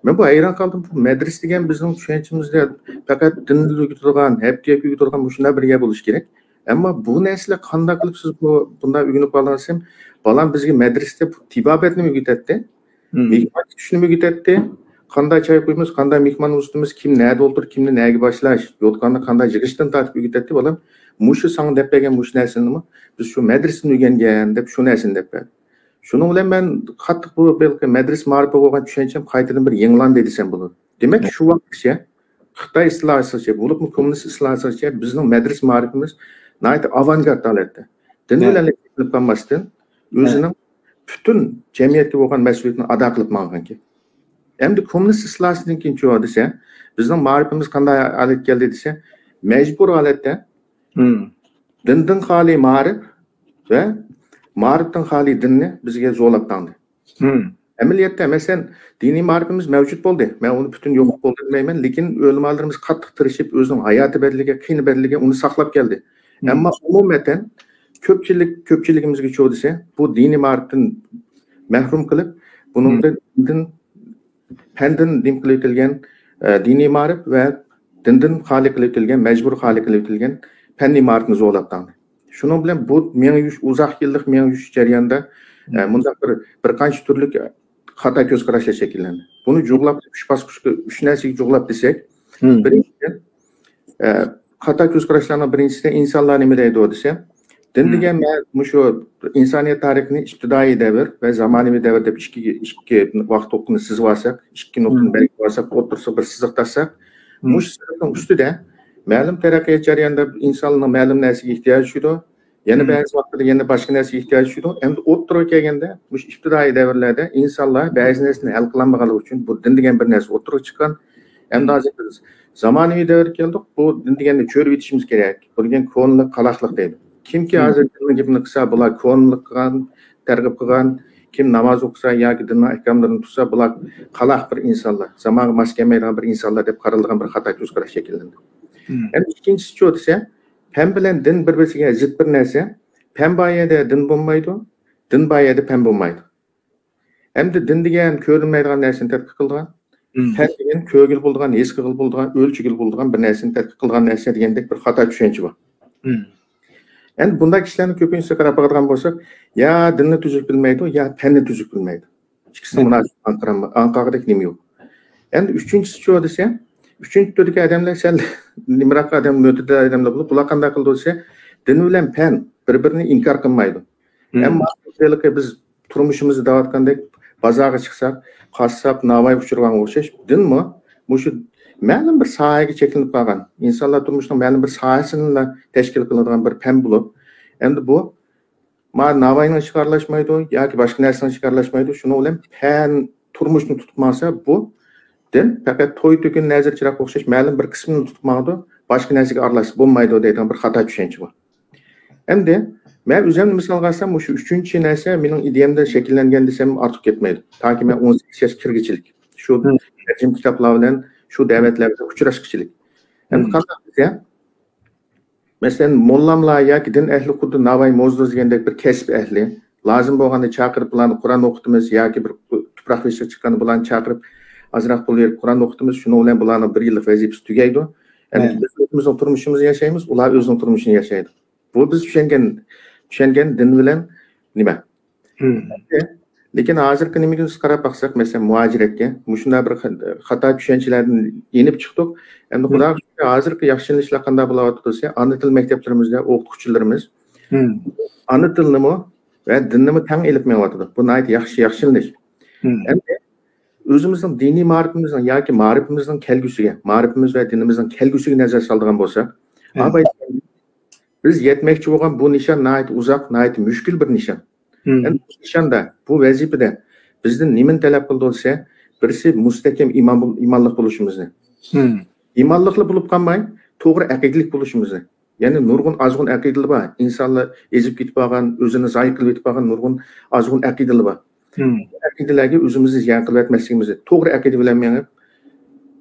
مەن بۇ ھەيران قالدىم، بۇ مەدرىسە دېگەن بىزنىڭ چۈشەنچىمىزدە پەقەت دىننى ئۆگىتىدىغان، ھەپتىگە ئۆگىتىدىغان مۇشۇنداق بىر يەر بولۇشى كېرەك. ئەمما بۇ نەرسىلەر قانداق قىلىپ سىز بۇ، بۇنداق ئۆگىنىپ قالدىڭىز دېسەم، بالام بىزگە مەدرىسىدە بۇ تېبابەتنى ئۆگىتەتتى. مېھمان كۈتۈشنىمۇ ئۆگىتەتتى. قانداق چاي قۇيىمىز، قانداق مېھمان ئۇزىتىمىز، كىم نەدە ئولتۇرۇپ، كىمنى نەگە باشلاش، يوتقاننى قانداق يىغىشتىن تارتىپ ئۆگىتەتتى، بالام. مۇشۇ ساڭا دەپ بەرگەن مۇشۇ نەرسىنىمۇ بىز شۇ مەدرىسىدىن ئۆگەنگەن دەپ شۇ نەرسىنى دەپ بەردى. شۇنىڭ بىلەن مەن قاتتىق بۇ ھېلىقى مەدرىسە مائارىپىغا بولغان چۈشەنچەم قايتىدىن بىر يېڭىلاندى دېسەم بولىدۇ. دېمەك، شۇ ۋاقىتقىچە خىتاي ئىستىلاھاتىغىچە، بولۇپمۇ كوممۇنىست ئىستىلاھاتىغىچە بىزنىڭ مەدرىسە مائارىپىمىز ناھايىتى ئاۋانگارت ھالەتتە. دىن بىلەن چەكلىنىپ قالماستىن، ئۆزىنىڭ پۈتۈن جەمئىيەتكە بولغان مەسئۇلىيىتىنى ئادا قىلىپ ماڭغانىكەن. ئەمدى كوممۇنىست ئىستىلاھاتىدىن كېيىنچۇ دېسە، بىزنىڭ مائارىپىمىز قانداق ھالەتكە كەلدى دېسە، مەجبۇر ھالەتتە دىندىن خالىي مائارىپ ۋە مائارىپتىن خالىي دىننى بىزگە زورلاپ تاڭدى. ئەمەلىيەتتە، مەسىلەن، دىنىي مائارىپىمىز مەۋجۇت بولدى. مەن ئۇنى پۈتۈن يوق بولدى دېمەيمەن، لېكىن ئۆلىمالىرىمىز قاتتىق تىرىشىپ، ئۆزىنىڭ ھاياتى بەدىلىگە، قېنى بەدىلىگە ئۇنى ساقلاپ كەلدى. ئەمما ئومۇمەن كۆپچىلىك، كۆپچىلىكىمىزگە چۇ دېسە، بۇ دىنىي مائارىپتىن مەھرۇم قىلىپ، بۇنىڭدا دىندىن، پەندىن نېمە قىلىۋېتىلگەن، ئە، دىنىي مائارىپ ۋە دىندىن خالىي قىلىۋېتىلگەن، مەجبۇر خالىي قىلىۋېتىلگەن پەننىي مائارىپنى زورلاپ تاڭدى. شۇنىڭ بىلەن بۇ مېڭىش، ئۇزاق يىللىق مېڭىش جەريانىدا، ئە، مۇنداق بىر، بىر قانچە تۈرلۈك خاتا كۆز قاراشلار شەكىللەندى. بۇنى جۇغلاپ، ئۈچ باسقۇچقا، ئۈچ نەرسىگە جۇغلاپ دېسەك، بىرىنچىدىن، ئە، خاتا كۆز قاراشلارنىڭ بىرىنچىسىدە ئىنسانلار نېمە دەيدۇ دېسە، دىن دېگەن مە-، مۇشۇ ئىنسانىيەت تارىخىنى ئىپتىدائىي دەۋر ۋە زامانىۋى دەۋر دەپ ئىككى، ئىككى ۋاقىت نۇقتىنى سىزىۋالساق، ئىككى نۇقتىنى بەلگىلىۋالساق، ئوتتۇرىسىغا بىر سىزىق تارتساق، مۇشۇ سىزىقنىڭ ئۈستىدە مەلۇم تەرەققىيات جەريانىدا ئىنسانلارنىڭ مەلۇم نەرسىگە ئېھتىياجى چۈشىدۇ. يەنە بەزى ۋاقىتتا يەنە باشقا نەرسىگە ئېھتىياج چۈشىدۇ. ئەمدى ئوتتۇرىغا كەلگەندە، مۇشۇ ئىپتىدائىي دەۋرلەردە ئىنسانلار بەزى نەرسىنى ھەل قىلالمىغانلىقى ئۈچۈن بۇ دىن دېگەن بىر نەرسە ئوتتۇرىغا چىققان. ئەمدى ھازىر بىز زامانىۋى دەۋرگە كەلدۇق. بۇ دىن دېگەننى چۆرۈۋېتىشىمىز كېرەك. بۇ دېگەن كونىلىق، قالاقلىق دەيدۇ. كىمكى ھازىر دىننىڭ گېپىنى قىلسا، بۇلار كونىلىق قىلغان، تەرغىب قىلغان، كىم ناماز ئوقۇسا ياكى دىننىڭ ئەھكاملىرىنى تۇتسا، بۇلار قالاق بىر ئىنسانلار، زامانغا ماس كەلمەيدىغان بىر ئىنسانلار دەپ قارىلىدىغان بىر خاتا كۆز قاراش شەكىللەندى. ئەمدى ئىككىنچىسىچۇ دېسە، پەن بىلەن دىن بىر-بىرسىگە زىت بىر نەرسە. پەن بار يەردە دىن بولمايدۇ، دىن بار يەردە پەن بولمايدۇ. ئەمدى دىن دېگەن كۆرۈنمەيدىغان نەرسىنى تەتقىق قىلىدىغان، پەن دېگەن كۆرگىلى بولىدىغان، ھېس قىلغىلى بولىدىغان، ئۆلچىگىلى بولىدىغان بىر نەرسىنى تەتقىق قىلىدىغان نەرسە دېگەندەك بىر خاتا چۈشەنچە بار. ئەمدى بۇنداق كىشىلەرنىڭ كۆپىنچىسىگە قاراپ باقىدىغان بولساق، يا دىننى تۈزۈك بىلمەيدۇ، يا پەننى تۈزۈك بىلمەيدۇ. ئىككىسىنىڭ مۇناسىۋىتى ئاڭقىرالماي-، ئاڭقارغۇدەك نېمە يوق. ئەمدى ئۈچىنچىسىچۇ دېسە، ئۈچىنچى تۈردىكى ئادەملەر سەل نېمىراق ئادەم، مۆتىدىل ئادەملەر بولۇپ، بۇلار قانداق قىلىدۇ دېسە، دىن بىلەن پەن بىر-بىرىنى ئىنكار قىلمايدۇ. ئەمما ھېلىقى بىز تۇرمۇشىمىزدا دەۋاتقاندەك، بازارغا چىقساق، قاسساپ، ناۋايغا ئۇچرىغانغا ئوخشاش، دىنمۇ مۇشۇ مەلۇم بىر ساھەگە چەكلىنىپ قالغان، ئىنسانلار تۇرمۇشىنىڭ مەلۇم بىر ساھەسىنىلا تەشكىل قىلىدىغان بىر پەن بولۇپ، ئەمدى بۇ ما ناۋاينىڭ ئىشىغا ئارىلاشمايدۇ ياكى باشقا نەرسىنىڭ ئىشىغا ئارىلاشمايدۇ. شۇنىڭ بىلەن پەن تۇرمۇشنى تۇتۇپ مالسا، بۇ دىن پەقەت توي تۆكۈن نەزىر چىراغقا ئوخشاش مەلۇم بىر قىسمىنى تۇتۇپ ماڭىدۇ، باشقا نەرسىگە ئارىلاشسا بولمايدۇ دەيدىغان بىر خاتا چۈشەنچە بار. ئەمدى مەن ئۆزۈمنى مىسالغا ئالسام، مۇشۇ ئۈچىنچى نەرسە مېنىڭ ئىدىيەمدە شەكىللەنگەن دېسەم ئارتۇق كەتمەيدۇ. تاكى مەن ئون سەككىز ياشقا كىرگۈچىلىك شۇ تەرجىمە كىتابلار بىلەن، شۇ دەۋەتلەر بىلەن ئۇچراشقىچىلىك. ئەمدى قانداق دېسە، مەسىلەن، موللاملار ياكى دىن ئەھلى خۇددى ناۋاي موزدۇز دېگەندەك بىر كەسىپ ئەھلى. لازىم بولغاندا چاقىرىپ بۇلارنى قۇرئان ئوقۇتىمىز ياكى بىر تۇپراق بېشىغا چىققاندا بۇلارنى چاقىرىپ ئازراق پۇل بېرىپ قۇرئان ئوقۇتىمىز. شۇنىڭ بىلەن بۇلارنىڭ بىر يىللىق ۋەزىپىسى تۈگەيدۇ. ئەمدى بىز ئۆزىمىزنىڭ تۇرمۇشىمىزنى ياشايمىز، ئۇلار ئۆزىنىڭ تۇرمۇشىنى ياشايدۇ. بۇ بىز چۈشەنگەن، چۈشەنگەن دىن بىلەن نېمە؟ لېكىن ھازىرقى نېمىگە بىز قاراپ باقساق، مەسىلەن، مۇھاجىرەتكە مۇشۇنداق بىر خاتا چۈشەنچىلەردىن يېنىپ چىقتۇق. ئەمدى خۇداغا شۈكرى، ھازىرقى ياخشىلىنىشلار قانداق بولۇۋاتىدۇ دېسە، ئانا تىل مەكتەپلىرىمىزدە ئوقۇتقۇچىلىرىمىز ئانا تىلنىمۇ ۋە دىننىمۇ تەڭ ئېلىپ مېڭىۋاتىدۇ. بۇ ناھايىتى ياخشى ياخشىلىنىش. ئەمدى ئۆزىمىزنىڭ دىنىي مائارىپىمىزنىڭ ياكى مائارىپىمىزنىڭ كەلگۈسىگە، مائارىپىمىز ۋە دىنىمىزنىڭ كەلگۈسىگە نەزەر سالىدىغان بولساق، بىز يەتمەكچى بولغان بۇ نىشان ناھايىتى ئۇزاق، ناھايىتى مۈشكۈل بىر نىشان. ئەمدى بۇ نىشاندا، بۇ ۋەزىپىدە بىزدىن نېمىنى تەلەپ قىلىدۇ دېسە، بىرسى مۇستەھكەم ئىمان بول-، ئىمانلىق بولۇشىمىزنى. ئىمانلىقلا بولۇپ قالماي، توغرا ئەقىدىلىك بولۇشىمىزنى. يەنى نۇرغۇن ئازغۇن ئەقىدىلەر بار. ئىنسانلار ئېزىپ كېتىپ قالغان، ئۆزىنى زايە قىلىپ كېتىپ قالغان نۇرغۇن ئازغۇن ئەقىدىلەر بار. ئەقىدىلەرگە ئۆزىمىزنى زىيان قىلىۋەتمەسلىكىمىزنى، توغرا ئەقىدە بىلەن مېڭىپ،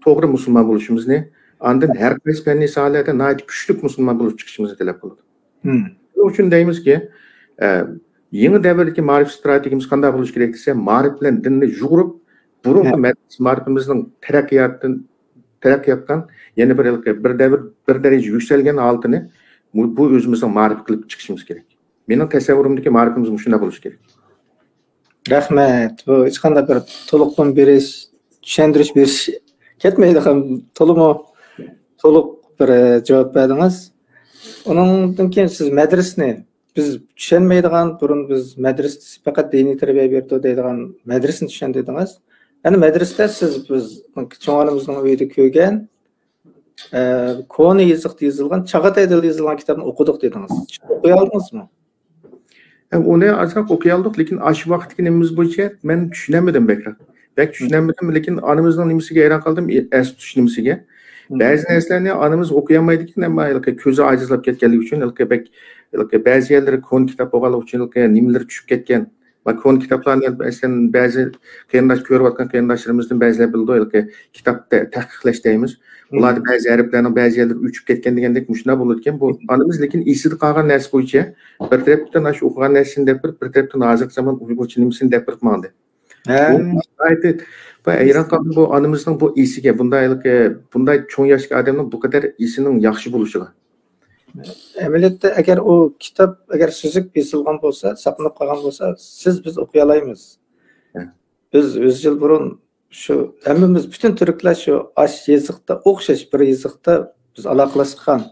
توغرا مۇسۇلمان بولۇشىمىزنى، ئاندىن ھەر قايسى پەننىي ساھەلەردە ناھايىتى كۈچلۈك مۇسۇلمان بولۇپ چىقىشىمىزنى تەلەپ قىلىدۇ. شۇنىڭ ئۈچۈن دەيمىزكى، ئە، يېڭى دەۋردىكى مائارىپ ئىستراتېگىيىمىز قانداق بولۇشى كېرەك دېسە، مائارىپ بىلەن دىننى يۇغۇرۇپ، بۇرۇنقى مەدەنىيەت مائارىپىمىزنىڭ تەرەققىياتتىن، تەرەققىياتقان يەنە بىر، بىر دەۋر، بىر دەرىجە يۈكسەلگەن ھالىتىنى بۇ، بۇ ئۆزىمىزنىڭ مائارىپ قىلىپ چىقىشىمىز كېرەك. مېنىڭ تەسەۋۋۇرۇمدىكى مائارىپىمىز مۇشۇنداق بولۇشى كېرەك. رەھمەت. بۇ ھېچقانداق بىر تولۇقلىما بېرىش، چۈشەندۈرۈش بېرىش كەتمەيدىغان تولىمۇ تولۇق بىر، ئە، جاۋاب بەردىڭىز. ئۇنىڭدىن كېيىن سىز مەدرىسىنى، بىز چۈشەنمەيدىغان، بۇرۇن بىز مەدرىسە دېسە پەقەت دىنىي تەربىيە بېرىدۇ دەيدىغان مەدرىسىنى چۈشەندۈردىڭىز. يەنى مەدرىسىدە سىز، بىز چوڭ ئانىمىزنىڭ ئۆيىدە كۆرگەن، ئە، كونا يېزىقتا يېزىلغان، چاغاتاي تىلىدا يېزىلغان كىتابنى ئوقۇدۇق دېدىڭىز. ئوقۇيالدىڭىزمۇ؟ ئە، ئۇنى ئازراق ئوقۇيالدۇق، لېكىن ئاشۇ ۋاقىتتىكى نېمىمىز بويىچە مەن چۈشىنەلمىدىم بەكرەك. بەك چۈشىنەلمىدىم، لېكىن ئانىمىزنىڭ نېمىسىگە ھەيران قالدىم، ئە-، ئەستە تۇتۇش نېمىسىگە. بەزى نەرسىلەرنى ئانىمىز ئوقۇيالمايدىكەن، ئەمما ھېلىقى كۆزى ئاجىزلاپ كەتكەنلىكى ئۈچۈن، ھېلىقى بەك، ھېلىقى بەزى يەرلىرى كونا كىتاب بولغانلىقى ئۈچۈن، ھېلىقى نېمىلىرى چۈشۈپ كەتكەن. ما كونا كىتابلارنى، مەسىلەن، بەزى قېرىنداش، كۆرۈۋاتقان قېرىنداشلىرىمىزدىن بەزىلەر بىلىدۇ، ھېلىقى كىتاب تە-، تەھقىقلەش دەيمىز. ئۇلاردا بەزى ھەرپلەرنىڭ بەزى يەرلىرى ئۆچۈپ كەتكەن دېگەندەك مۇشۇنداق بولىدىكەن. بۇ ئانىمىز لېكىن ئېسىدە قالغان نەرسە بويىچە بىر تەرەپتىن ئاشۇ ئوقۇغان نەرسىنى دەپ بېرىپ، بىر تەرەپتىن ھازىرقى زامان ئۇيغۇرچە نېمىسىنى دەپ بېرىپ ماڭدى. بۇ ناھايىتى، بۇ ھەيران قالدىم بۇ ئانىمىزنىڭ بۇ ئېسىگە، بۇنداق ھېلىقى، بۇنداق چوڭ ياشتىكى ئادەمنىڭ بۇ قەدەر ئېسىنىڭ ياخشى بولۇشىغا. ئەمەلىيەتتە، ئەگەر ئۇ كىتاب، ئەگەر سۈزۈك بېسىلغان بولسا، ساقلىنىپ قالغان بولسا، سىز، بىز ئوقۇيالايمىز. بىز يۈز يىل بۇرۇن شۇ ھەممىمىز، پۈتۈن تۈركلەر شۇ ئاش يېزىقتا، ئوخشاش بىر يېزىقتا بىز ئالاقىلاشقان.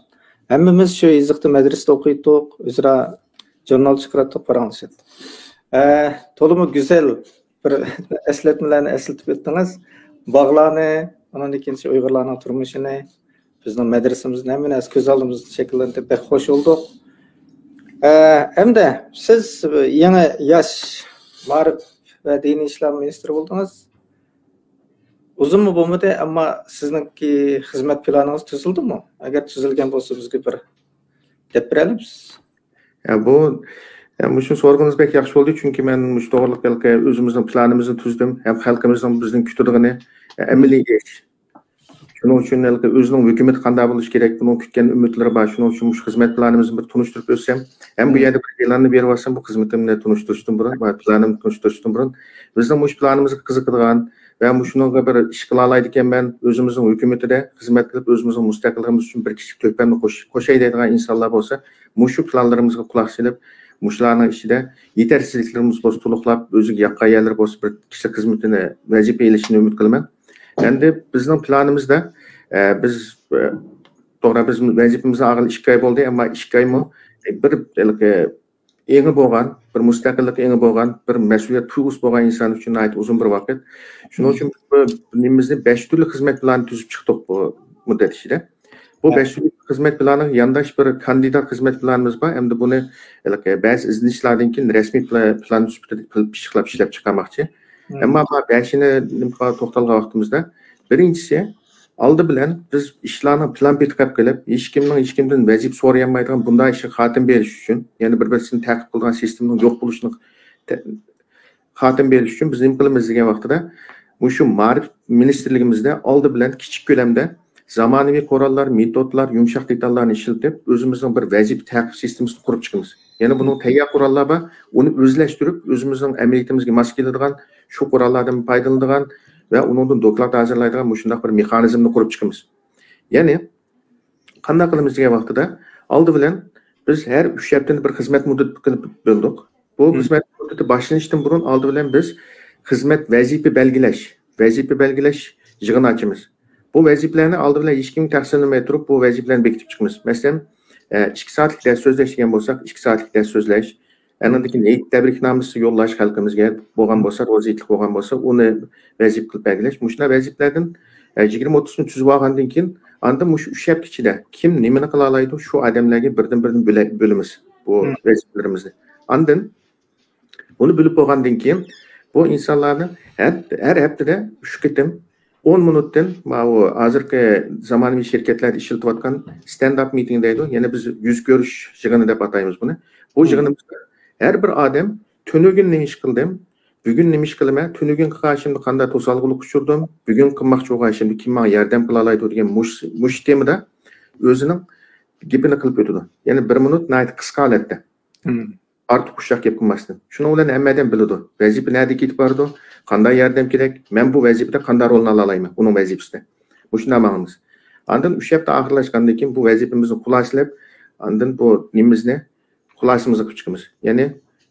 ھەممىمىز شۇ يېزىقتا مەدرىسىدە ئوقۇيتتۇق، ئۆزئارا ژۇرنال چىقىراتتۇق، پاراڭلىشاتتۇق. ئە، تولىمۇ گۈزەل بىر ئەسلەتمىلەرنى ئەسلىتىپ ئۆتتىڭىز. باغلارنى، ئۇنىڭدىن كېيىن شۇ ئۇيغۇرلارنىڭ تۇرمۇشىنى، بىزنىڭ مەدرىسىمىزنى، ھەممە نەرسە كۆز ئالدىمىزدا شەكىللەندى. بەك خوش بولدۇق. ئە، ئەمدى سىز يېڭى ياش مائارىپ ۋە دىنىي ئىشلار مىنىستىرى بولدىڭىز. ئۇزۇنمۇ بولمىدى، ئەمما سىزنىڭكى خىزمەت پىلانىڭىز تۈزۈلدىمۇ؟ ئەگەر تۈزۈلگەن بولسا، بىزگە بىر دەپ بېرەلمىسىز؟ يا، بۇ، يا، مۇشۇنى سورىغىنىڭىز بەك ياخشى بولدى، چۈنكى مەن مۇشۇ توغرىلىق ھېلىقى ئۆزىمىزنىڭ پىلانىمىزنى تۈزدۈم ھەم خەلقىمىزنىڭ بىزدىن كۈتىدىغىنى، يا، ئەمەلىي ئىش. شۇنىڭ ئۈچۈن ھېلىقى ئۆزىنىڭ ھۆكۈمىتى قانداق بولۇشى كېرەك، بۇنىڭ كۈتكەن ئۈمىدلىرى بار. شۇنىڭ ئۈچۈن مۇشۇ خىزمەت پىلانىمىزنى بىر تونۇشتۇرۇپ ئۆتسەم، ھەم بۇ يەردە بىر ئېلاننى بېرىۋالسام، بۇ خىزمىتىمنى تونۇشتۇرۇشتىن بۇرۇن، پىلانىمنى تونۇشتۇرۇشتىن بۇرۇن، بىزنىڭ مۇشۇ پىلانىمىزغا قىزىقىدىغان ۋە مۇشۇنىڭغا بىر ئىش قىلالايدىكەنمەن، ئۆزىمىزنىڭ ھۆكۈمىتىدە خىزمەت قىلىپ، ئۆزىمىزنىڭ مۇستەقىللىقىمىز ئۈچۈن بىر كىچىك تۆھپەمنى قوش-، قوشاي دەيدىغان ئىنسانلار بولسا، مۇشۇ پىلانلىرىمىزغا قۇلاق سېلىپ، مۇشۇلارنىڭ ئىچىدە يېتەرسىزلىكلىرىمىز بولسا تولۇقلاپ، ئۆزىگە ياققان يەرلىرى بولسا بىر كىشىلىك خىزمىتىنى، ۋەزىپە ئېلىشىنى ئۈمىد قىلىمەن. ئەمدى بىزنىڭ پىلانىمىزدا، ئە، بىز، ئە، توغرا، بىز ۋەزىپىمىزنى ئالغىلى ئىككى ئاي بولدى، ئەمما ئىككى ئايمۇ، ئە، بىر ھېلىقى ئېڭى بولغان، بىر مۇستەقىللىق ئېڭى بولغان، بىر مەسئۇلىيەت تۇيغۇسى بولغان ئىنسان ئۈچۈن ناھايىتى ئۇزۇن بىر ۋاقىت. شۇنىڭ ئۈچۈن بىز بۇ نېمىمىزنى بەش تۈرلۈك خىزمەت پىلانى تۈزۈپ چىقتۇق بۇ مۇددەت ئىچىدە. بۇ بەش تۈرلۈك خىزمەت پىلانىغا يانداش بىر كاندىدات خىزمەت پىلانىمىز بار. ئەمدى بۇنى ھېلىقى بەزى ئىزدىنىشلاردىن كېيىن رەسمىي پىلا-، پىلان سۈپىتىدە پىل-، پىششىقلاپ ئىشلەپ چىقارماقچى. ئەمما ما بەشىنى نېمە قىلغان، توختالغان ۋاقتىمىزدا، بىرىنچىسى، ئالدى بىلەن بىز ئىشلارنىڭ پىلان پېتى قىلىپ قېلىپ، ھېچكىمنىڭ ھېچكىمدىن ۋەزىپە سورىيالمايدىغان بۇنداق ئىشقا خاتىمە بېرىش ئۈچۈن، يەنى بىر-بىرسىنى تەقىب قىلىدىغان سىستېمىنىڭ يوق بولۇشىنى تە-، خاتىمە بېرىش ئۈچۈن بىز نېمە قىلىمىز دېگەن ۋاقتىدا، مۇشۇ مائارىپ مىنىستىرلىكىمىزدە ئالدى بىلەن كىچىك كۆلەمدە زامانىۋى قوراللار، مېتودلار، يۇمشاق دېتاللارنى ئىشلىتىپ، ئۆزىمىزنىڭ بىر ۋەزىپە تەقىب سىستېمىسىنى قۇرۇپ چىقىمىز. يەنە بۇنىڭ تەييار قوراللار بار، ئۇنى ئۆزلەشتۈرۈپ، ئۆزىمىزنىڭ ئەمەلىيىتىمىزگە ماس كېلىدىغان شۇ قوراللاردىن پايدىلىنىدىغان ۋە ئۇنىڭدىن دوكلات ھازىرلايدىغان مۇشۇنداق بىر مېخانىزمنى قۇرۇپ چىقىمىز. يەنى قانداق قىلىمىز دېگەن ۋاقتىدا، ئالدى بىلەن بىز ھەر ئۈچ ھەپتىنى بىر خىزمەت مۇددىتى قىلىپ بۆلدۇق. بۇ خىزمەت مۇددىتى باشلىنىشتىن بۇرۇن ئالدى بىلەن بىز خىزمەت ۋەزىپە بەلگىلەش، ۋەزىپە بەلگىلەش يىغىنى ئاچىمىز. بۇ ۋەزىپىلەرنى ئالدى بىلەن ھېچكىمگە تەقسىملىمەي تۇرۇپ، بۇ ۋەزىپىلەرنى بېكىتىپ چىقىمىز. مەسىلەن، ئە، ئىككى سائەتلىك دەرس سۆزلەش دېگەن بولساق، ئىككى سائەتلىك دەرس سۆزلەش، ئاندىن كېيىن ھېيت تەبرىكنامىسى يوللاش خەلقىمىزگە بولغان بولسا، روزا ھېيتلىق بولغان بولسا، ئۇنى ۋەزىپە قىلىپ بەلگىلەش. مۇشۇنداق ۋەزىپىلەردىن، ئە، يىگىرمە ئوتتۇزنى تۈزۈپ ئالغاندىن كېيىن، ئاندىن مۇشۇ ئۈچ ھەپتە ئىچىدە كىم نېمىنى قىلالايدۇ، شۇ ئادەملەرگە بىردىن بىردىن بۆلە-، بۆلىمىز بۇ ۋەزىپىلىرىمىزنى. ئاندىن بۇنى بىلىپ بولغاندىن كېيىن، بۇ ئىنسانلارنى ھەر، ھەر ھەپتىدە ئۈچ قېتىم ئون مىنۇتتىن، ماۋۇ ھازىرقى زامانىۋى شىركەتلەردە ئىشلىتىۋاتقان ستەند ئاپ مىتىڭ دەيدۇ. يەنى بىز يۈز كۆرۈش يىغىنى دەپ ئاتايمىز بۇنى. بۇ يىغىنىمىزدا ھەر بىر ئادەم تۈنۈگۈن نېمە ئىش قىلدىم، بۈگۈن نېمە ئىش قىلىمەن، تۈنۈگۈن قىلغان ئىشىمدە قانداق توسالغۇلۇققا ئۇچرىدىم، بۈگۈن قىلماقچى بولغان ئىشىمدا كىم ماڭا ياردەم قىلالايدۇ دېگەن مۇش-، مۇشۇ تېمىدا ئۆزىنىڭ گېپىنى قىلىپ ئۆتىدۇ. يەنى بىر مىنۇت ناھايىتى قىسقا ھالەتتە. ئارتۇق ئۇششاق گەپ قىلماستىن. شۇنىڭ بىلەن ھەممە ئادەم بىلىدۇ. ۋەزىپە نەدە كېتىپ بارىدۇ، قانداق ياردەم كېرەك، مەن بۇ ۋەزىپىدە قانداق رولنى ئالالايمەن، ئۇنىڭ ۋەزىپىسىدە. مۇشۇنداق ماڭىمىز. ئاندىن ئۈچ ھەپتە ئاخىرلاشقاندىن كېيىن بۇ ۋەزىپىمىزنى خۇلاسىلەپ، ئاندىن بۇ نېمىمىزنى خۇلاسىمىزغا قىلىپ چىقىمىز. يەنى،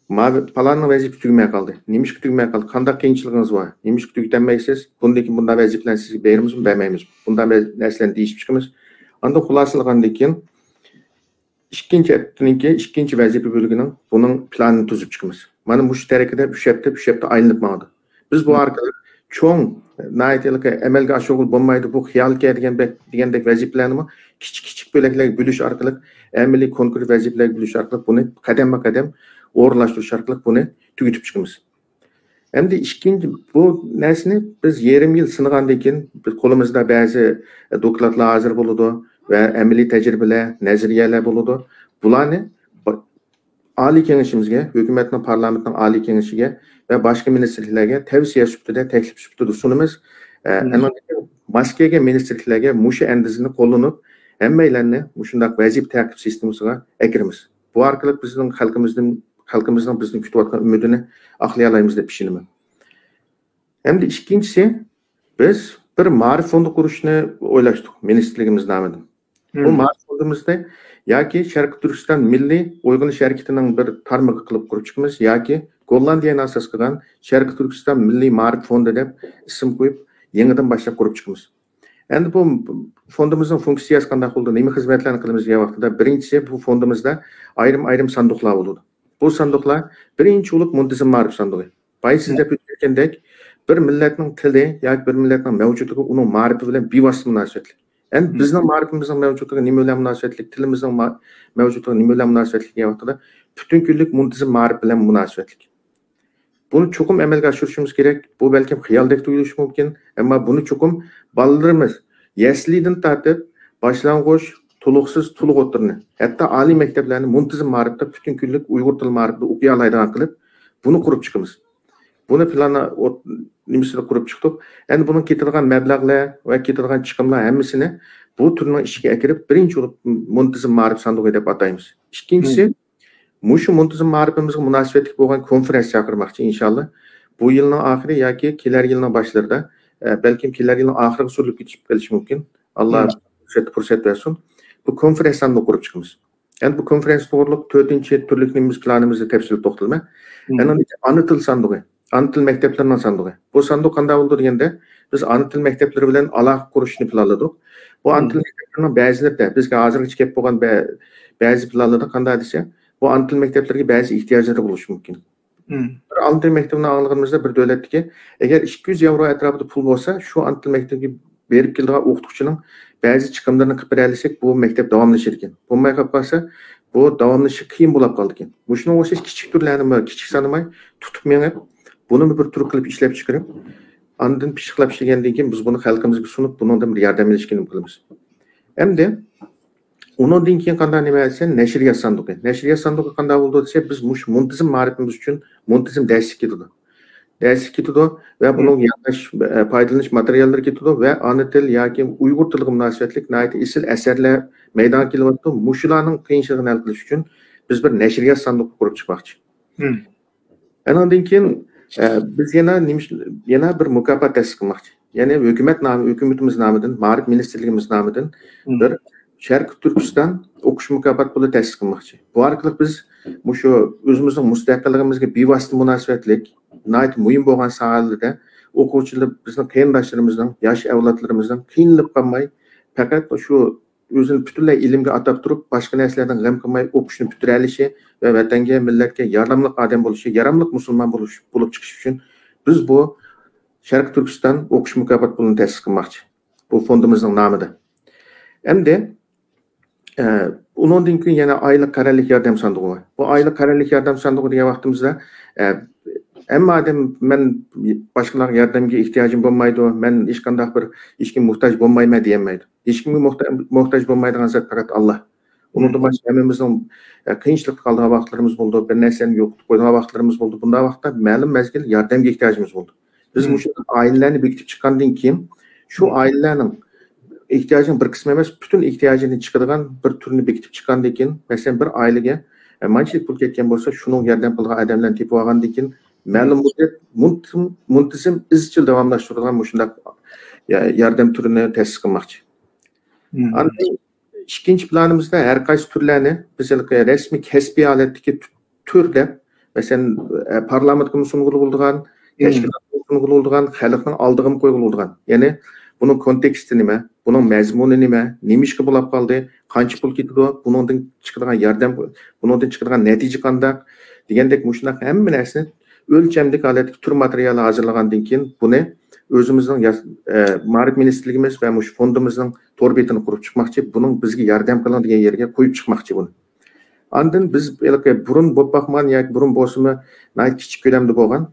ماۋۇ پالاننىڭ ۋەزىپىسى تۈگىمەي قالدى. نېمىشقا تۈگىمەي قالدى؟ قانداق قىيىنچىلىقىڭىز بار؟ نېمىشقا تۈگىتەلمەيسىز؟ بۇندىن كېيىن بۇنداق ۋەزىپىلەرنى سىزگە بېرىمىزمۇ، بەرمەيمىزمۇ؟ بۇنداق ۋە-، نەرسىلەرنى دېيىشىپ چىقىمىز. ئاندىن خۇلاسىلىغاندىن كېيىن، ئىككىنچى ھەپتىنىڭكى ئىككىنچى ۋەزىپە بۆلىكىنىڭ بۇنىڭ پىلانىنى تۈزۈپ چىقىمىز. مانا مۇشۇ تەرىقىدە ئۈچ ھەپتە، ئۈچ ھەپتە ئايلىنىپ ماڭىدۇ. بىز بۇ ئارقىلىق چوڭ، ناھايىتى ئەمەلگە ئاشۇرغىلى بولمايدۇ، بۇ خىيالكەن دېگەن بەك، دېگەندەك ۋەزىپىلەرنىمۇ كىچىك، كىچىك بۆلەكلەرگە بۆلۈش ئارقىلىق، ئەمەلىي كونكرېت ۋەزىپىلەرگە بۆلۈش ئارقىلىق بۇنى قەدەممۇ قەدەم ئورۇنلاشتۇرۇش ئارقىلىق بۇنى تۈگىتىپ چىقىمىز. ئەمدى ئىككىنچى، بۇ نەرسىنى بىز يېرىم يىل سىنىغاندىن كېيىن، بىز قولىمىزدا بەزى دوكلاتلار ھازىر بولىدۇ ۋە ئەمەلىي تەجرىبىلەر، نەزەرىيەلەر بولىدۇ. بۇلارنى ب-، ئالىي كېڭىشىمىزگە، ھۆكۈمەتنىڭ، پارلامېنتنىڭ ئالىي كېڭىشىگە ۋە باشقا مىنىستىرلىكلەرگە تەۋسىيە سۈپىتىدە، تەكلىپ سۈپىتىدە سۇنىمىز. ئە، ئەنىڭدىن كېيىن ماس كەلگەن مىنىستىرلىكلەرگە مۇشۇ ئەندىزىنى قوللىنىپ، ھەممەيلەننى مۇشۇنداق ۋەزىپە تەقىب سىستېمىسىغا ئەكىرىمىز. بۇ ئارقىلىق بىزنىڭ خەلقىمىزدىن، خەلقىمىزنىڭ بىزدىن كۈتۈۋاتقان ئۈمىدىنى ئاقلىيالايمىز دەپ ئىشىنىمەن. ئەمدى ئىككىنچىسى، بىز بىر مائارىپ فوندى قۇرۇشنى ئويلاشتۇق مىنىستىرلىكىمىز نامىدىن. بۇ مائارىپ فوندىمىزنى ياكى شەرقىي تۈركىستان مىللىي ئويغىنىش ھەرىكىتىنىڭ بىر تارمىقى قىلىپ قۇرۇپ چىقىمىز، ياكى گوللاندىيەنى ئاساس قىلغان شەرقىي تۈركىستان مىللىي مائارىپ فوندى دەپ ئىسىم قويۇپ، يېڭىدىن باشلاپ قۇرۇپ چىقىمىز. ئەمدى بۇ فوندىمىزنىڭ فۇنكسىيەسى قانداق بولىدۇ، نېمە خىزمەتلەرنى قىلىمىز دېگەن ۋاقتىدا، بىرىنچىسى، بۇ فوندىمىزدا ئايرىم-ئايرىم ساندۇقلار بولىدۇ. بۇ ساندۇقلار بىرىنچى بولۇپ مۇنتىزىم مائارىپ ساندۇقى. بايا سىز دەپ ئۆتكەندەك، بىر مىللەتنىڭ تىلى ياكى بىر مىللەتنىڭ مەۋجۇتلۇقى ئۇنىڭ مائارىپى بىلەن بىۋاسىتە مۇناسىۋەتلىك. ئەمدى بىزنىڭ مائارىپىمىزنىڭ مەۋجۇتلۇقى نېمە بىلەن مۇناسىۋەتلىك، تىلىمىزنىڭ ما-، مەۋجۇتلۇقى نېمە بىلەن مۇناسىۋەتلىك دېگەن ۋاقتىدا، پۈتۈن كۈنلۈك مۇنتىزىم مائارىپ بىلەن مۇناسىۋەتلىك. بۇنى چوقۇم ئەمەلگە ئاشۇرۇشىمىز كېرەك. بۇ بەلكىم خىيالدەك تۇيۇلۇشى مۇمكىن، ئەمما بۇنى چوقۇم بالىلىرىمىز يەسلىدىن تارتىپ باشلانغۇچ، تولۇقسىز، تولۇق ئوتتۇرىنى، ھەتتا ئالىي مەكتەپلەرنى مۇنتىزىم مائارىپتا، پۈتۈن كۈنلۈك ئۇيغۇر تىل مائارىپىدا ئوقۇيالايدىغان قىلىپ، بۇنى قۇرۇپ چىقىمىز. بۇنى پىلان ئوت-، نېمىسىنى قۇرۇپ چىقتۇق. ئەمدى بۇنىڭ كېتىدىغان مەبلەغلەر ۋە كېتىدىغان چىقىملار ھەممىسىنى بۇ تۈرنىڭ ئىچىگە ئەكىرىپ، بىرىنچى بولۇپ مۇنتىزىم مائارىپ ساندۇقى دەپ ئاتايمىز. ئىككىنچىسى، مۇشۇ مۇنتىزىم مائارىپىمىزغا مۇناسىۋەتلىك بولغان كونفېرېنس چاقىرماقچى، ئىنشاللا. بۇ يىلنىڭ ئاخىرى ياكى كېلەر يىلنىڭ باشلىرىدا، ئە، بەلكىم كېلەر يىلنىڭ ئاخىرىغا سۈرۈلۈپ كېتىپ قېلىشى مۇمكىن. ئاللا پۇرسەت، پۇرسەت بەرسۇن. بۇ كونفېرېنس ساندۇقى قۇرۇپ چىقىمىز. ئەمدى بۇ كونفېرېنس توغرۇلۇق تۆتىنچى تۈرلۈك نېمىمىز، پىلانىمىزدا تەپسىلىي توختىلىمەن. ئانا تىل ساندۇقى، ئانا تىل مەكتەپلىرىنىڭ ساندۇقى. بۇ ساندۇق قانداق بولىدۇ دېگەندە، بىز ئانا تىل مەكتەپلىرى بىلەن ئالاقە قۇرۇشنى پىلانلىدۇق. بۇ ئانا تىل مەكتەپلىرىنىڭ بەزىلىرىدە، بىزگە ھازىرغىچە كەپ بولغان بە-، بەزى پىلانلاردا قانداق دېسە، بۇ ئانا تىل مەكتەپلىرىگە بەزى ئېھتىياجلىرى بولۇشى مۇمكىن. بىر ئانا تىل مەكتىپىنى ئاڭلىغىنىمىزدا بىر دۆلەتتىكى، ئەگەر ئىككى يۈز يەۋرو ئەتراپىدا پۇل بولسا، شۇ ئانا تىل مەكتىپىگە بېرىپ كېلىدىغان ئوقۇتقۇچىنىڭ بەزى چىقىملىرىنى قىلىپ بېرەلىسەك، بۇ مەكتەپ داۋاملىشىدىكەن. بولماي قېلىپ قالسا، بۇ داۋاملىشىش قىيىن بولاپ قالىدىكەن. مۇشۇنىڭغا ئوخشاش كىچىك تۈرلەرنىمۇ كىچىك سانىماي، تۇتۇپ مېڭىپ، بۇنىمۇ بىر تۈر قىلىپ ئىشلەپ چىقىرىپ، ئاندىن پىششىقلاپ ئىشلىگەندىن كېيىن، بىز بۇنى خەلقىمىزگە سۇنۇپ، بۇنىڭدىن بىر ياردەم ئېلىشكە نېمە قىلىمىز. ئەمدى ئۇنىڭدىن كېيىن قانداق نېمە دېسە، نەشرىيات ساندۇقى. نەشرىيات ساندۇقى قانداق بولىدۇ دېسە، بىز مۇشۇ مۇنتىزىم مائارىپىمىز ئۈچۈن مۇنتىزىم دەرسلىك كېتىدۇ. دەرسلىك كېتىدۇ ۋە بۇنىڭ يانداش، ئە، پايدىلىنىش ماتېرىياللىرى كېتىدۇ ۋە ئانا تىل ياكى ئۇيغۇر تىلىغا مۇناسىۋەتلىك ناھايىتى ئېسىل ئەسەرلەر مەيدانغا كېلىۋاتىدۇ. مۇشۇلارنىڭ قىيىنچىلىقىنى ھەل قىلىش ئۈچۈن بىز بىر نەشرىيات ساندۇقى قۇرۇپ چىقماقچى. ئانىڭدىن كېيىن، ئە، بىز يەنە نېمە ئۈچۈن، يەنە بىر مۇكاپات تەسىس قىلماقچى. يەنى ھۆكۈمەت نامى، ھۆكۈمىتىمىز نامىدىن، مائارىپ مىنىستىرلىكىمىز نامىدىن بىر شەرقىي تۈركىستان ئوقۇش مۇكاپات پۇلى تەسىس قىلماقچى. بۇ ئارقىلىق بىز مۇشۇ ئۆزىمىزنىڭ مۇستەقىللىقىمىزگە بىۋاسىتە مۇناسىۋەتلىك ناھايىتى مۇھىم بولغان ساھەلەردە ئوقۇغۇچىلار، بىزنىڭ قېرىنداشلىرىمىزنىڭ، ياش ئەۋلادلىرىمىزنىڭ قىينىلىپ قالماي، پەقەت شۇ ئۆزىنى پۈتۈنلەي ئىلىمگە ئاتاپ تۇرۇپ، باشقا نەرسىلەردىن غەم قىلماي ئوقۇشنى پۈتتۈرەلىشى ۋە ۋەتەنگە، مىللەتكە ياردەملىق ئادەم بولۇشى، ياراملىق مۇسۇلمان بولۇش، بولۇپ چىقىش ئۈچۈن بىز بۇ شەرقىي تۈركىستان ئوقۇش مۇكاپات پۇلىنى تەسىس قىلماقچى. بۇ فوندىمىزنىڭ نامىدا. ئەمدى، ئە، ئۇنىڭدىن كېيىن يەنە ئايلىق قەرەللىك ياردەم ساندۇقى بار. بۇ ئايلىق قەرەللىك ياردەم ساندۇقى دېگەن ۋاقتىمىزدا، ئە، ھەممە ئادەم، مەن باشقىلارغا ياردەمگە ئېھتىياجىم بولمايدۇ، مەن ھېچقانداق بىر ھېچكىمگە موھتاج بولمايمەن دېيەلمەيدۇ. ھېچكىمگە موھتا-، موھتاج بولمايدىغان زات پەقەت ئاللا. ئۇنىڭدىن باشقا ھەممىمىزنىڭ، ئە، قىيىنچىلىقتا قالىدىغان ۋاقىتلىرىمىز بولىدۇ، بىر نەرسىلەرنى يوقىتىپ قويىدىغان ۋاقىتلىرىمىز بولىدۇ. بۇنداق ۋاقىتتا مەلۇم مەزگىل ياردەمگە ئېھتىياجىمىز بولىدۇ. بىز مۇشۇ ئائىلىلەرنى بېكىتىپ چىققاندىن كېيىن، شۇ ئائىلىلەرنىڭ ئېھتىياجىنىڭ بىر قىسمى ئەمەس، پۈتۈن ئېھتىياجىنى چىقىدىغان بىر تۈرنى بېكىتىپ چىققاندىن كېيىن، مەسىلەن، بىر ئائىلىگە، ئە، مانچىلىك پۇل كەتكەن بولسا، شۇنىڭغا ياردەم قىلىدىغان ئادەملەرنى تېپىۋالغاندىن كېيىن، مەلۇم مۇددەت مۇنتىزىم، مۇنتىزىم ئىزچىل داۋاملاشتۇرىدىغان مۇشۇنداق، يا-، ياردەم تۈرىنى تەسىس قىلماقچى. ئاندىن ئىككىنچى پىلانىمىزدا ھەر قايسى تۈرلەرنى بىز ھېلىقى رەسمىي كەسپىي ھالەتتىكى تۈ-، تۈر دەپ، مەسىلەن، ئە، پارلامېنتقىمۇ سۇنغىلى بولىدىغان، تەشكىلاتقىمۇ سۇنغىلى بولىدىغان، خەلقنىڭ ئالدىغىمۇ قويغىلى بولىدىغان. يەنى بۇنىڭ كونتېكستى نېمە؟ بۇنىڭ مەزمۇنى نېمە؟ نېمە ئىشقا بولاپ قالدى؟ قانچە پۇل كېتىدۇ؟ بۇنىڭدىن چىقىدىغان ياردەم، بۇنىڭدىن چىقىدىغان نەتىجە قانداق؟ دېگەندەك مۇشۇنداق ھەممە نەرسىنى ئۆلچەملىك ھالەتتىكى تۈر ماتېرىيالى ھازىرلىغاندىن كېيىن، بۇنى ئۆزىمىزنىڭ ياس-، ئە، مائارىپ مىنىستىرلىكىمىز ۋە مۇشۇ فوندىمىزنىڭ تور بېتىنى قۇرۇپ چىقماقچى، بۇنىڭ بىزگە ياردەم قىلىڭ دېگەن يەرگە قويۇپ چىقماقچى بۇنى. ئاندىن بىز ھېلىقى بۇرۇن بولۇپ باقمىغان ياكى بۇرۇن بولسىمۇ ناھايىتى كىچىك كۆلەمدە بولغان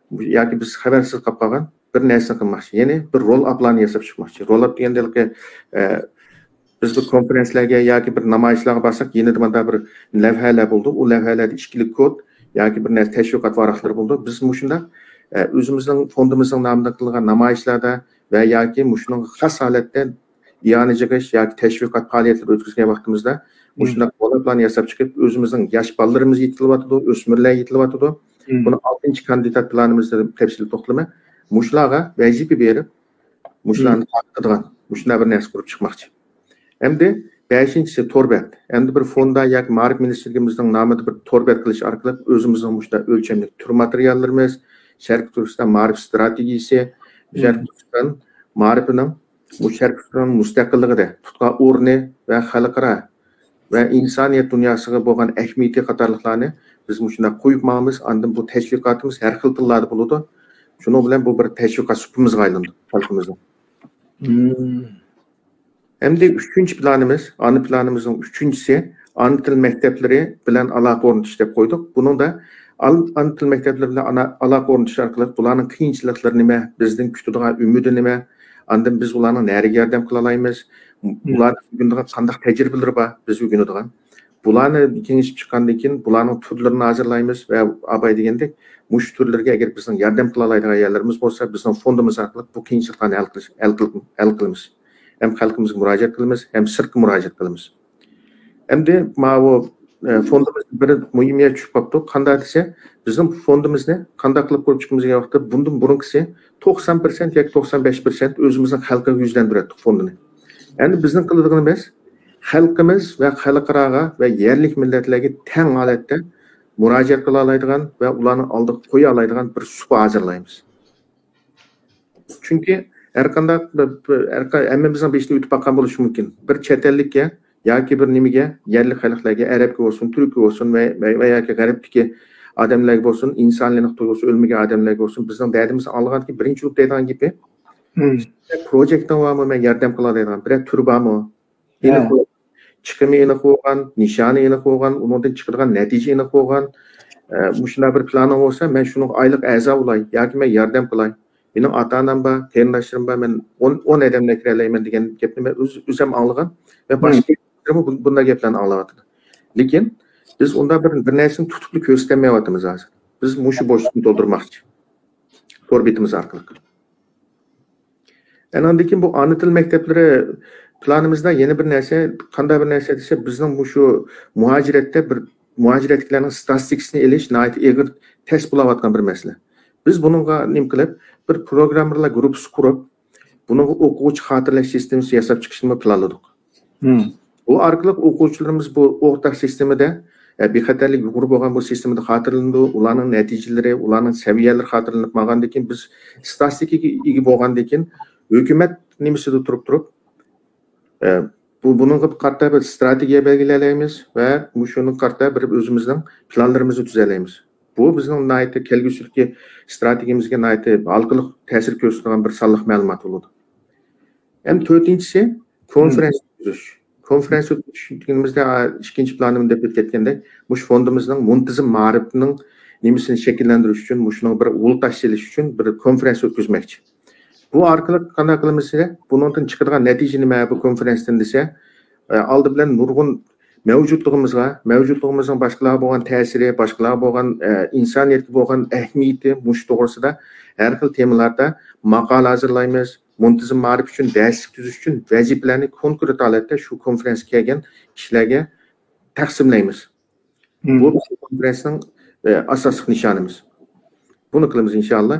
ياكى بىز خەۋەرسىز قاپ قالغان بىر نەرسىنى قىلماقچى. يەنى بىر رول ئاپلارنى ياساپ چىقماقچى. رول ئاپ دېگەندە ھېلىقى، ئە، بىز بىر كونفېرېنسلارغا ياكى بىر نامايىشلارغا بارساق، يېنىدا مۇنداق بىر لەۋھەلەر بولىدۇ. ئۇ لەۋھەلەردە ئىككىلىك كود ياكى بىر نەرسە تەشۋىقات ۋاراقلىرى بولىدۇ. بىز مۇشۇنداق، ئە، ئۆزىمىزنىڭ فوندىمىزنىڭ نامىدىن قىلىنغان نامايىشلاردا ۋە ياكى مۇشۇنىڭغا خاس ھالەتتە ئىئانە يىغىش ياكى تەشۋىقات پائالىيەتلىرى ئۆتكۈزگەن ۋاقتىمىزدا مۇشۇنداق رول ئاپلارنى ياساپ چىقىپ، ئۆزىمىزنىڭ ياش بالىلىرىمىز يېتىلىۋاتىدۇ، ئۆسمۈرلەر يېتىلىۋاتىدۇ. بۇنى ئالتىنچى كاندىدات پىلانىمىزدا تەپسىلىي توختىلىمەن. مۇشۇلارغا ۋەزىپە بېرىپ، مۇشۇلارنى تارقىتىدىغان، مۇشۇنداق بىر نەرسە قۇرۇپ چىقماقچى. ئەمدى بەشىنچىسى تور بەت. ئەمدى بىر فوندا ياكى مائارىپ مىنىستىرلىكىمىزنىڭ نامىدا بىر تور بەت قىلىش ئارقىلىق ئۆزىمىزنىڭ مۇشۇنداق ئۆلچەملىك تۈر ماتېرىياللىرىمىز، شەرقىي تۈركىستان مائارىپ ئىستراتېگىيىسى، شەرقىي تۈركىستان مائارىپىنىڭ بۇ شەرقىي تۈركىستان مۇستەقىللىقىدە تۇتقان ئورنى ۋە خەلقئارا ۋە ئىنسانىيەت دۇنياسىغا بولغان ئەھمىيىتى قاتارلىقلارنى بىز مۇشۇنداق قويۇپ ماڭىمىز. ئاندىن بۇ تەشۋىقاتىمىز ھەر خىل تىللاردا بولىدۇ. شۇنىڭ بىلەن بۇ بىر تەشۋىقات سۇپىمىزغا ئايلىنىدۇ خەلقىمىزنىڭ. ئەمدى ئۈچىنچى پىلانىمىز، ئانا پىلانىمىزنىڭ ئۈچىنچىسى، ئانا تىل مەكتەپلىرى بىلەن ئالاقە ئورنىتىش دەپ قويدۇق. بۇنىڭدا ئال-، ئانا تىل مەكتەپلىرى بىلەن ئانا-، ئالاقە ئورنىتىش ئارقىلىق بۇلارنىڭ قىيىنچىلىقلىرى نېمە، بىزدىن كۈتىدىغان ئۈمىدى نېمە، ئاندىن بىز ئۇلارنىڭ نەرىگە ياردەم قىلالايمىز، ئۇلارنىڭ ئۆگىنىدىغان قانداق تەجرىبىلىرى بار، بىز ئۆگىنىدىغان. بۇلارنى كېڭىشىپ چىققاندىن كېيىن، بۇلارنىڭ تۈرلىرىنى ھازىرلايمىز ۋە ئاباي دېگەندەك، مۇشۇ تۈرلىرىگە ئەگەر بىزنىڭ ياردەم قىلالايدىغان يەرلىرىمىز بولسا، بىزنىڭ فوندىمىز ئارقىلىق بۇ قىيىنچىلىقلارنى ھەل قىلىش، ھەل قىل-، ھەل قىلىمىز. ھەم خەلقىمىزگە مۇراجىئەت قىلىمىز، ھەم سىرتقا مۇراجىئەت قىلىمىز. ئەمدى ماۋۇ، ئە، فوندىمىز بىر مۇھىم يەر چۈشۈپ قاپتۇ. قانداق دېسە، بىزنىڭ فوندىمىزنى قانداق قىلىپ قۇرۇپ چىقىمىز دېگەن ۋاقىتتا، بۇندىن بۇرۇنقىسى توقسان پىرسەنت ياكى توقسان بەش پىرسەنت ئۆزىمىزنىڭ خەلقىگە يۈزلەندۈرەتتۇق فوندىنى. ئەمدى بىزنىڭ قىلىدىغىنىمىز خەلقىمىز ۋە خەلقئاراغا ۋە يەرلىك مىللەتلەرگە تەڭ ھالەتتە مۇراجىئەت قىلالايدىغان ۋە ئۇلارنىڭ ئالدىغا قويالايدىغان بىر سۇپا ھازىرلايمىز. چۈنكى ھەر قانداق بىر، بىر، ھەر قا-، ھەممىمىزنىڭ بېشىدىن ئۆتۈپ باققان بولۇشى مۇمكىن. بىر چەت ئەللىككە ياكى بىر نېمىگە، يەرلىك خەلقلەرگە، ئەرەبكە بولسۇن، تۈرككە بولسۇن ۋە، ۋە، ۋە ياكى غەربتىكى ئادەملەرگە بولسۇن، ئىنسانىيلىق تۇيغۇسى ئۆلمىگەن ئادەملەرگە بولسۇن، بىزنىڭ دەردىمىزنى ئاڭلىغاندىكىن بىرىنچى بولۇپ دەيدىغان گېپى، پروجېكتىڭ بارمۇ، مەن ياردەم قىلاي دەيدىغان، بىرەر تۈر بارمۇ؟ ئېنىق بولغان، چىقىمى ئېنىق بولغان، نىشانى ئېنىق بولغان، ئۇنىڭدىن چىقىدىغان نەتىجە ئېنىق بولغان، ئە، مۇشۇنداق بىر پىلانىڭ بولسا، مەن شۇنىڭغا ئايلىق ئەزا بولاي ياكى مەن ياردەم قىلاي. مېنىڭ ئاتا-ئانام بار، قېرىنداشلىرىم بار، مەن ئون، ئون ئادەمنى كىرەلەيمەن دېگەن گەپنى مەن ئۆز-، ئۆزۈم ئاڭلىغان ۋە باشقا بۇ-، بۇنداق گەپلەرنى ئاڭلاۋاتىدۇ. لېكىن بىز ئۇنداق بىر، بىر نەرسىنى تۇتۇپلا كۆرسىتەلمەيۋاتىمىز ھازىر. بىز مۇشۇ بوشلۇقنى تولدۇرماقچى. تور بېتىمىز ئارقىلىق. ئەنە ئاندىن كېيىن بۇ ئانا تىل مەكتەپلىرى پىلانىمىزدا يەنە بىر نەرسە، قانداق بىر نەرسە دېسە، بىزنىڭ مۇشۇ مۇھاجىرەتتە بىر مۇھاجىرەتتىكىلەرنىڭ ستاتىستىكىسىنى ئېلىش ناھايىتى ئېغىر تەس بولاۋاتقان بىر مەسىلە. بىز بۇنىڭغا نېمە قىلىپ، بىر پروگراممېرلار گۇرۇپپىسى قۇرۇپ، بۇنىڭغا ئوقۇغۇچى خاتىرىلەش سىستېمىسى ياساپ چىقىشنىمۇ پىلانلىدۇق. بۇ ئارقىلىق ئوقۇغۇچىلىرىمىز بۇ ئورتاق سىستېمىدا، ئە، بىخەتەرلىك يۇقىرى بولغان بۇ سىستېمىدا خاتىرىلىنىدۇ. ئۇلارنىڭ نەتىجىلىرى، ئۇلارنىڭ سەۋىيەلىرى خاتىرىلىنىپ ماڭغاندىن كېيىن، بىز ستاتىستىكىگە ئىگە بولغاندىن كېيىن، ھۆكۈمەت نېمىسىدە تۇرۇپ تۇرۇپ، ئە، بۇ، بۇنىڭغا قارىتا بىر ستراتېگىيە بەلگىلەيلەيمىز ۋە مۇشۇنىڭغا قارىتا بىر ئۆزىمىزنىڭ پىلانلىرىمىزنى تۈزەلەيمىز. بۇ بىزنىڭ ناھايىتى كەلگۈسىدىكى ستراتېگىيەمىزگە ناھايىتى ھالقىلىق تەسىر كۆرسىتىدىغان بىر سانلىق مەلۇمات بولىدۇ. ھەم تۆتىنچىسى، كونفېرېنس ئۆتكۈزۈش. كونفېرېنس ئۆتكۈزۈش دېگىنىمىزدە، ئا، ئىككىنچى پىلانىمدا دەپ ئۆتۈپ كەتكەندەك، مۇشۇ فوندىمىزنىڭ مۇنتىزىم مائارىپنىڭ نېمىسىنى شەكىللەندۈرۈش ئۈچۈن، مۇشۇنىڭ بىر ئۇل تاش سېلىش ئۈچۈن بىر كونفېرېنس ئۆتكۈزمەكچى. بۇ ئارقىلىق قانداق قىلىمىز دېسە، بۇنىڭدىن چىقىدىغان نەتىجە نېمە بۇ كونفېرېنستىن دېسە، ئە، ئالدى بىلەن نۇرغۇن مەۋجۇتلۇقىمىزغا، مەۋجۇتلۇقىمىزنىڭ باشقىلارغا بولغان تەسىرى، باشقىلارغا بولغان، ئە، ئىنسانىيەتكە بولغان ئەھمىيىتى، مۇشۇ توغرىسىدا ھەر خىل تېمىلاردا ماقالە ھازىرلايمىز. مۇنتىزىم مائارىپ ئۈچۈن دەرسلىك تۈزۈش ئۈچۈن ۋەزىپىلەرنى كونكرېت ھالەتتە شۇ كونفېرېنسكە كەلگەن كىشىلەرگە تەقسىملەيمىز. بۇ بىزنىڭ كونفېرېنسنىڭ، ئە، ئاساسلىق نىشانىمىز. بۇنى قىلىمىز ئىنشاللا.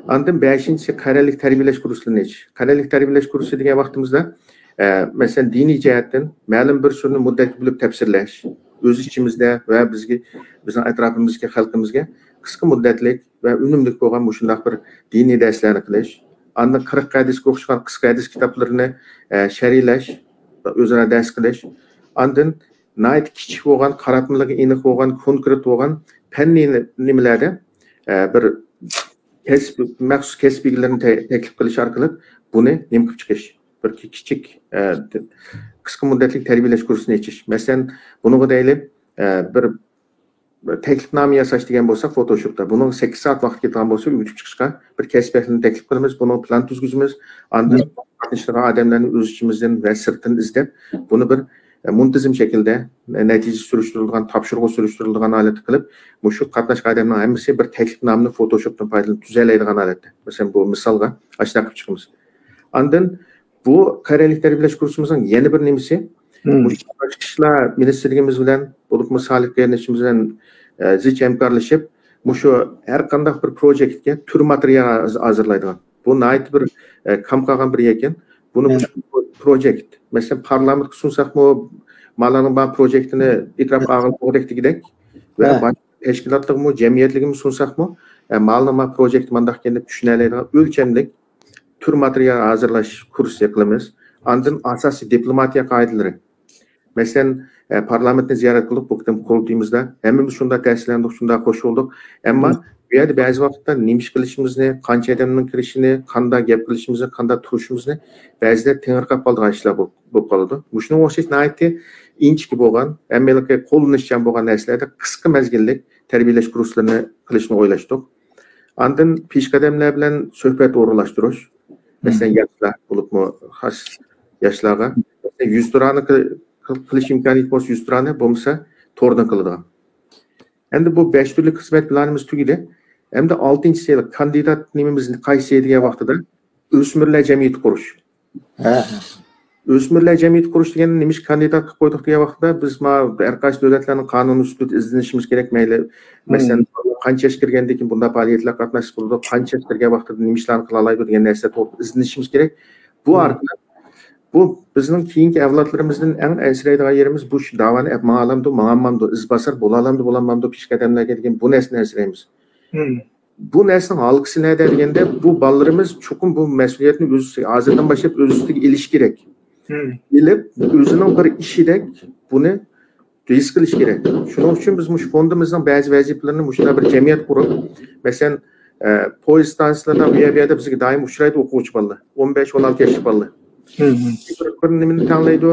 ئاندىن بەشىنچىسى قەرەللىك تەربىيەلەش كۇرسلىرىنى ئېچىش. قەرەللىك تەربىيەلەش كۇرسى دېگەن ۋاقتىمىزدا، ئە، مەسىلەن، دىنىي جەھەتتىن مەلۇم بىر سۈرىنى مۇددەتكە بۆلۈپ تەپسىرلەش، ئۆز ئىچىمىزدە ۋە بىزگە، بىزنىڭ ئەتراپىمىزدىكى خەلقىمىزگە قىسقا مۇددەتلىك ۋە ئۈنۈملۈك بولغان مۇشۇنداق بىر دىنىي دەرسلەرنى قىلىش. ئاندىن قىرىق ھەدىسكە ئوخشىغان قىسقا ھەدىس كىتابلىرىنى، ئە، شەرھلەش، ئۆزئارا دەرس قىلىش. ئاندىن ناھايىتى كىچىك بولغان، قاراتمىلىرى ئېنىق بولغان، كونكرېت بولغان پەننىي نېمىلەردە، ئە، بىر كەسىپ، مەخسۇس كەسىپ ئىگىلىرىنى تە-، تەكلىپ قىلىش ئارقىلىق بۇنى نېمە قىلىپ چىقىش؟ بىر كى-، كىچىك، ئە، قىسقا مۇددەتلىك تەربىيەلەش كۇرسىنى ئېچىش. مەسىلەن، بۇنىڭغا دەيلى، ئە، بىر، بىر تەكلىپنامە ياساش دېگەن بولسا، فوتوشوپتا. بۇنىڭ سەككىز سائەت ۋاقىت كېتىدىغان بولسا، ئۆگىتىپ چىقىشقا بىر كەسىپ ئەھلىنى تەكلىپ قىلىمىز. بۇنىڭ پىلان تۈزگۈزىمىز. ئاندىن قاتنىشىدىغان ئادەملەرنى ئۆز ئىچىمىزدىن ۋە سىرتتىن ئىزدەپ، بۇنى بىر ئە، مۇنتىزىم شەكىلدە، ئە، نەتىجە سۈرۈشتۈرۈلىدىغان، تاپشۇرۇق سۈرۈشتۈرۈلىدىغان ھالەتتە قىلىپ، مۇشۇ قاتناشقان ئادەمنىڭ ھەممىسى بىر تەكلىپنامىنى فوتوشوپتىن پايدىلىنىپ تۈزەلەيدىغان ھالەتتە. مەسىلەن، بۇ مىسالغا ئاشۇنداق قىلىپ چىقىمىز. ئاندىن بۇ قەرەللىك تەربىيەلەش كۇرسىمىزنىڭ يەنە بىر نېمىسى، مۇشۇ تاشقى ئىشلار مىنىستىرلىكىمىز بىلەن، بولۇپمۇ سالىھ قېرىندىشىمىز بىلەن، ئە، زىچ ھەمكارلىشىپ، مۇشۇ ھەر قانداق بىر پروژېكتكە تۈر ماتېرىيال ھازىرلايدىغان. بۇ ناھايىتى بىر، ئە، كام قالغان بىر يەكۈن. بۇنى مۇشۇ پروجېكت، مەسىلەن، پارلامېنتقا سۇنساقمۇ، مالانىڭ بار پروجېكتىنى ئېتىراپ قىلغىلى بولغۇدەك دېگۈدەك ۋە باشقا تەشكىلاتلىقمۇ، جەمئىيەتلىكمۇ سۇنساقمۇ، ئە، مالنىڭ بار پروجېكتى مانداق ئىكەن دەپ چۈشىنەلەيدىغان ئۆلچەملىك تۈر ماتېرىيال ھازىرلاش كۇرسى قىلىمىز. ئاندىن ئاساسىي دىپلوماتىيە قائىدىلىرى. مەسىلەن، ئە، پارلامېنتنى زىيارەت قىلدۇق، بۇ قېتىم قۇرۇلتىيىمىزدا. ھەممىمىز شۇنداق تەسىرلەندۇق، شۇنداق خوش بولدۇق. ئەمما بۇ يەردە بەزى ۋاقىتتا نېمە ئىش قىلىشىمىزنى، قانچە ئادەمنىڭ كىرىشىنى، قانداق گەپ قىلىشىمىزنى، قانداق تۇرۇشىمىزنى بەزىدە تېڭىرقاپ قالىدىغان ئىشلار بولۇپ، بولۇپ قالىدۇ. مۇشۇنىڭغا ئوخشاش ناھايىتى ئىنچىكە بولغان، ھەممىلىكى قوللىنىشچان بولغان نەرسىلەردە قىسقا مەزگىللىك تەربىيەلەش كۇرسلىرىنى قىلىشنى ئويلاشتۇق. ئاندىن پېشقەدەملەر بىلەن سۆھبەت ئورۇنلاشتۇرۇش. مەسىلەن، ياشلار، بولۇپمۇ خاس ياشلارغا، مەسىلەن، يۈزتۇرانە قىل-، قىل-، قىلىش ئىمكانىيىتى بولسا يۈزتۇرانە، بولمىسا توردىن قىلىدىغان. ئەمدى بۇ بەش تۈرلۈك خىزمەت پىلانىمىز تۈگىدى. ئەمدى ئالتىنچىسى كاندىدات نېمىمىز قايسى دېگەن ۋاقتىدا ئۆسمۈرلەر جەمئىيىتى قۇرۇش. ھە. ئۆسمۈرلەر جەمئىيىتى قۇرۇش دېگەننى نېمىشقا كاندىداتقا قويدۇق دېگەن ۋاقتىدا، بىز مانا ھەر قايسى دۆلەتلەرنىڭ قانۇن ئۇسلۇبىدا ئىزدىنىشىمىز كېرەك. مەيلى، مەسىلەن، قانچە ياش كىرگەندىن كېيىن بۇنداق پائالىيەتلەرگە قاتناشسا بولىدۇ، قانچە ياش كىرگەن ۋاقتىدا نېمە ئىشلارنى قىلالايدۇ دېگەن نەرسىلەر توغرىسىدا ئىزدىنىشىمىز كېرەك. بۇ ئارقىلىق، بۇ بىزنىڭ كېيىنكى ئەۋلادلىرىمىزدىن ئەڭ ئەنسىرەيدىغان يېرىمىز بۇ شۇ داۋانى ئەپ ماڭالامدۇ، ماڭالمامدۇ، ئىزباسار بولالامدۇ، بولالمامدۇ پېشقەدەملەرگە دېگەن بۇ نەرسىدىن ئەنسىرەيمىز. بۇ نەرسىنىڭ ھالقىسى نەدە دېگەندە، بۇ بالىلىرىمىز چوقۇم بۇ مەسئۇلىيەتنى ئۆز، ھازىردىن باشلاپ ئۆز ئۈستىگە ئېلىشى كېرەك. ئېلىپ، ئۆزىنىڭ بىر ئىشىدەك بۇنى ھېس قىلىش كېرەك. شۇنىڭ ئۈچۈن بىز مۇشۇ فوندىمىزنىڭ بەزى ۋەزىپىلىرىنى مۇشۇنداق بىر جەمئىيەت قۇرۇپ، مەسىلەن، ئە، پويىز ئىستانسىلىرىدا ئۇ يەر، بۇ يەردە بىزگە دائىم ئۇچرايدۇ ئوقۇغۇچى بالىلار، ئون بەش، ئون ئالتە ياشلىق بالىلار. بىر، بىر نېمىنى تەڭلەيدۇ،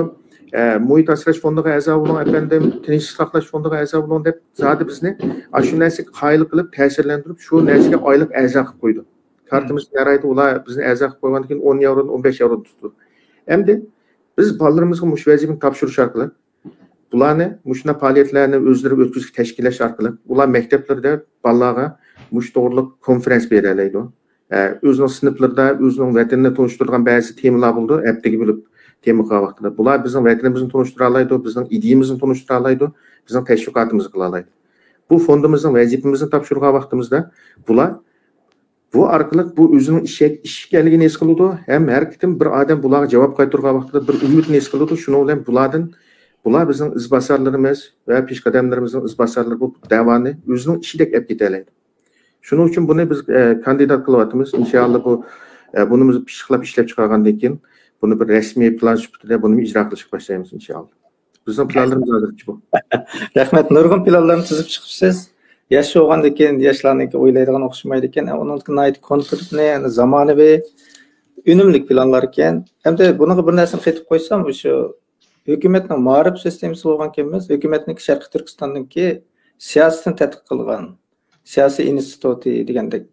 ئە، مۇھىت ئاسراش فوندىغا ئەزا بولۇڭ ئەپەندىم، تىنچلىق ساقلاش فوندىغا ئەزا بولۇڭ دەپ، زادى بىزنى ئاشۇ نەرسىگە قايىل قىلىپ، تەسىرلەندۈرۈپ، شۇ نەرسىگە ئايلىق ئەزا قىلىپ قويىدۇ. كارتىمىز ناھايىتى، ئۇلار بىزنى ئەزا قىلىپ قويغاندىن كېيىن ئون ياۋرودىن ئون بەش ياۋرودىن تۇتىدۇ. ئەمدى بىز بالىلىرىمىزغا مۇشۇ ۋەزىپىنى تاپشۇرۇش ئارقىلىق، بۇلارنى مۇشۇنداق پائالىيەتلەرنى ئۆزلىرى ئۆتكۈزۈپ تەشكىللەش ئارقىلىق، ئۇلار مەكتەپلىرىدە بالىلارغا مۇشۇ توغرىلىق كونفېرېنس بېرەلەيدۇ. ئە، ئۆزىنىڭ سىنىپلىرىدا ئۆزىنىڭ ۋەتىنىنى تونۇشتۇرىدىغان بەزى تېمىلار بولىدۇ، ھەپتىگە بۆلۈپ تېما قىلغان ۋاقتىدا. بۇلار بىزنىڭ ۋەتىنىمىزنى تونۇشتۇرالايدۇ، بىزنىڭ ئىدىيىمىزنى تونۇشتۇرالايدۇ، بىزنىڭ تەشۋىقاتىمىزنى قىلالايدۇ. بۇ فوندىمىزنىڭ ۋەزىپىمىزنى تاپشۇرغان ۋاقتىمىزدا بۇلار بۇ ئارقىلىق بۇ ئۆزىنىڭ ئىش، ئىش ئىكەنلىكىنى ھېس قىلىدۇ ھەم ھەر قېتىم بىر ئادەم بۇلارغا جاۋاب قايتۇرغان ۋاقتىدا بىر ئۈمىدنى ھېس قىلىدۇ. شۇنىڭ بىلەن بۇلاردىن، بۇلار بىزنىڭ ئىزباسارلىرىمىز ۋە پېشقەدەملىرىمىزنىڭ ئىزباسارلىرى بولۇپ، دەۋانى ئۆزىنىڭ ئىشىدەك ئەپ كېتەلەيدۇ. شۇنىڭ ئۈچۈن بۇنى بىز، ئە، كاندىدات قىلىۋاتىمىز. ئىنشائاللا بۇ، ئە، بۇنى بىز پىششىقلاپ ئىشلەپ چىقارغاندىن كېيىن بۇنى بىر رەسمىي پىلان سۈپىتىدە بۇنى ئىجرا قىلىشقا باشلايمىز ئىنشائاللا. بىزنىڭ پىلانلىرىمىز ھازىرچە بۇ. رەھمەت، نۇرغۇن پىلانلارنى تۈزۈپ چىقىپسىز. ياش بولغاندىكىن ياشلارنىڭكى ئويلايدىغان ئوخشىمايدىكەن. ئۇنىڭدىكى ناھايىتى كونكرېتنى، يەنى زامانىۋى، ئۈنۈملۈك پىلانلار ئىكەن. ئەمدى بۇنىڭغا بىر نەرسىنى قېتىپ قويسام، شۇ ھۆكۈمەتنىڭ مائارىپ سىستېمىسى بولغانكەنمىز، ھۆكۈمەتنىڭكى شەرقىي تۈركىستاندىكى سىياسىتىنى تەتقىق قىلغان سىياسىي ئىنستىتۇتى دېگەندەك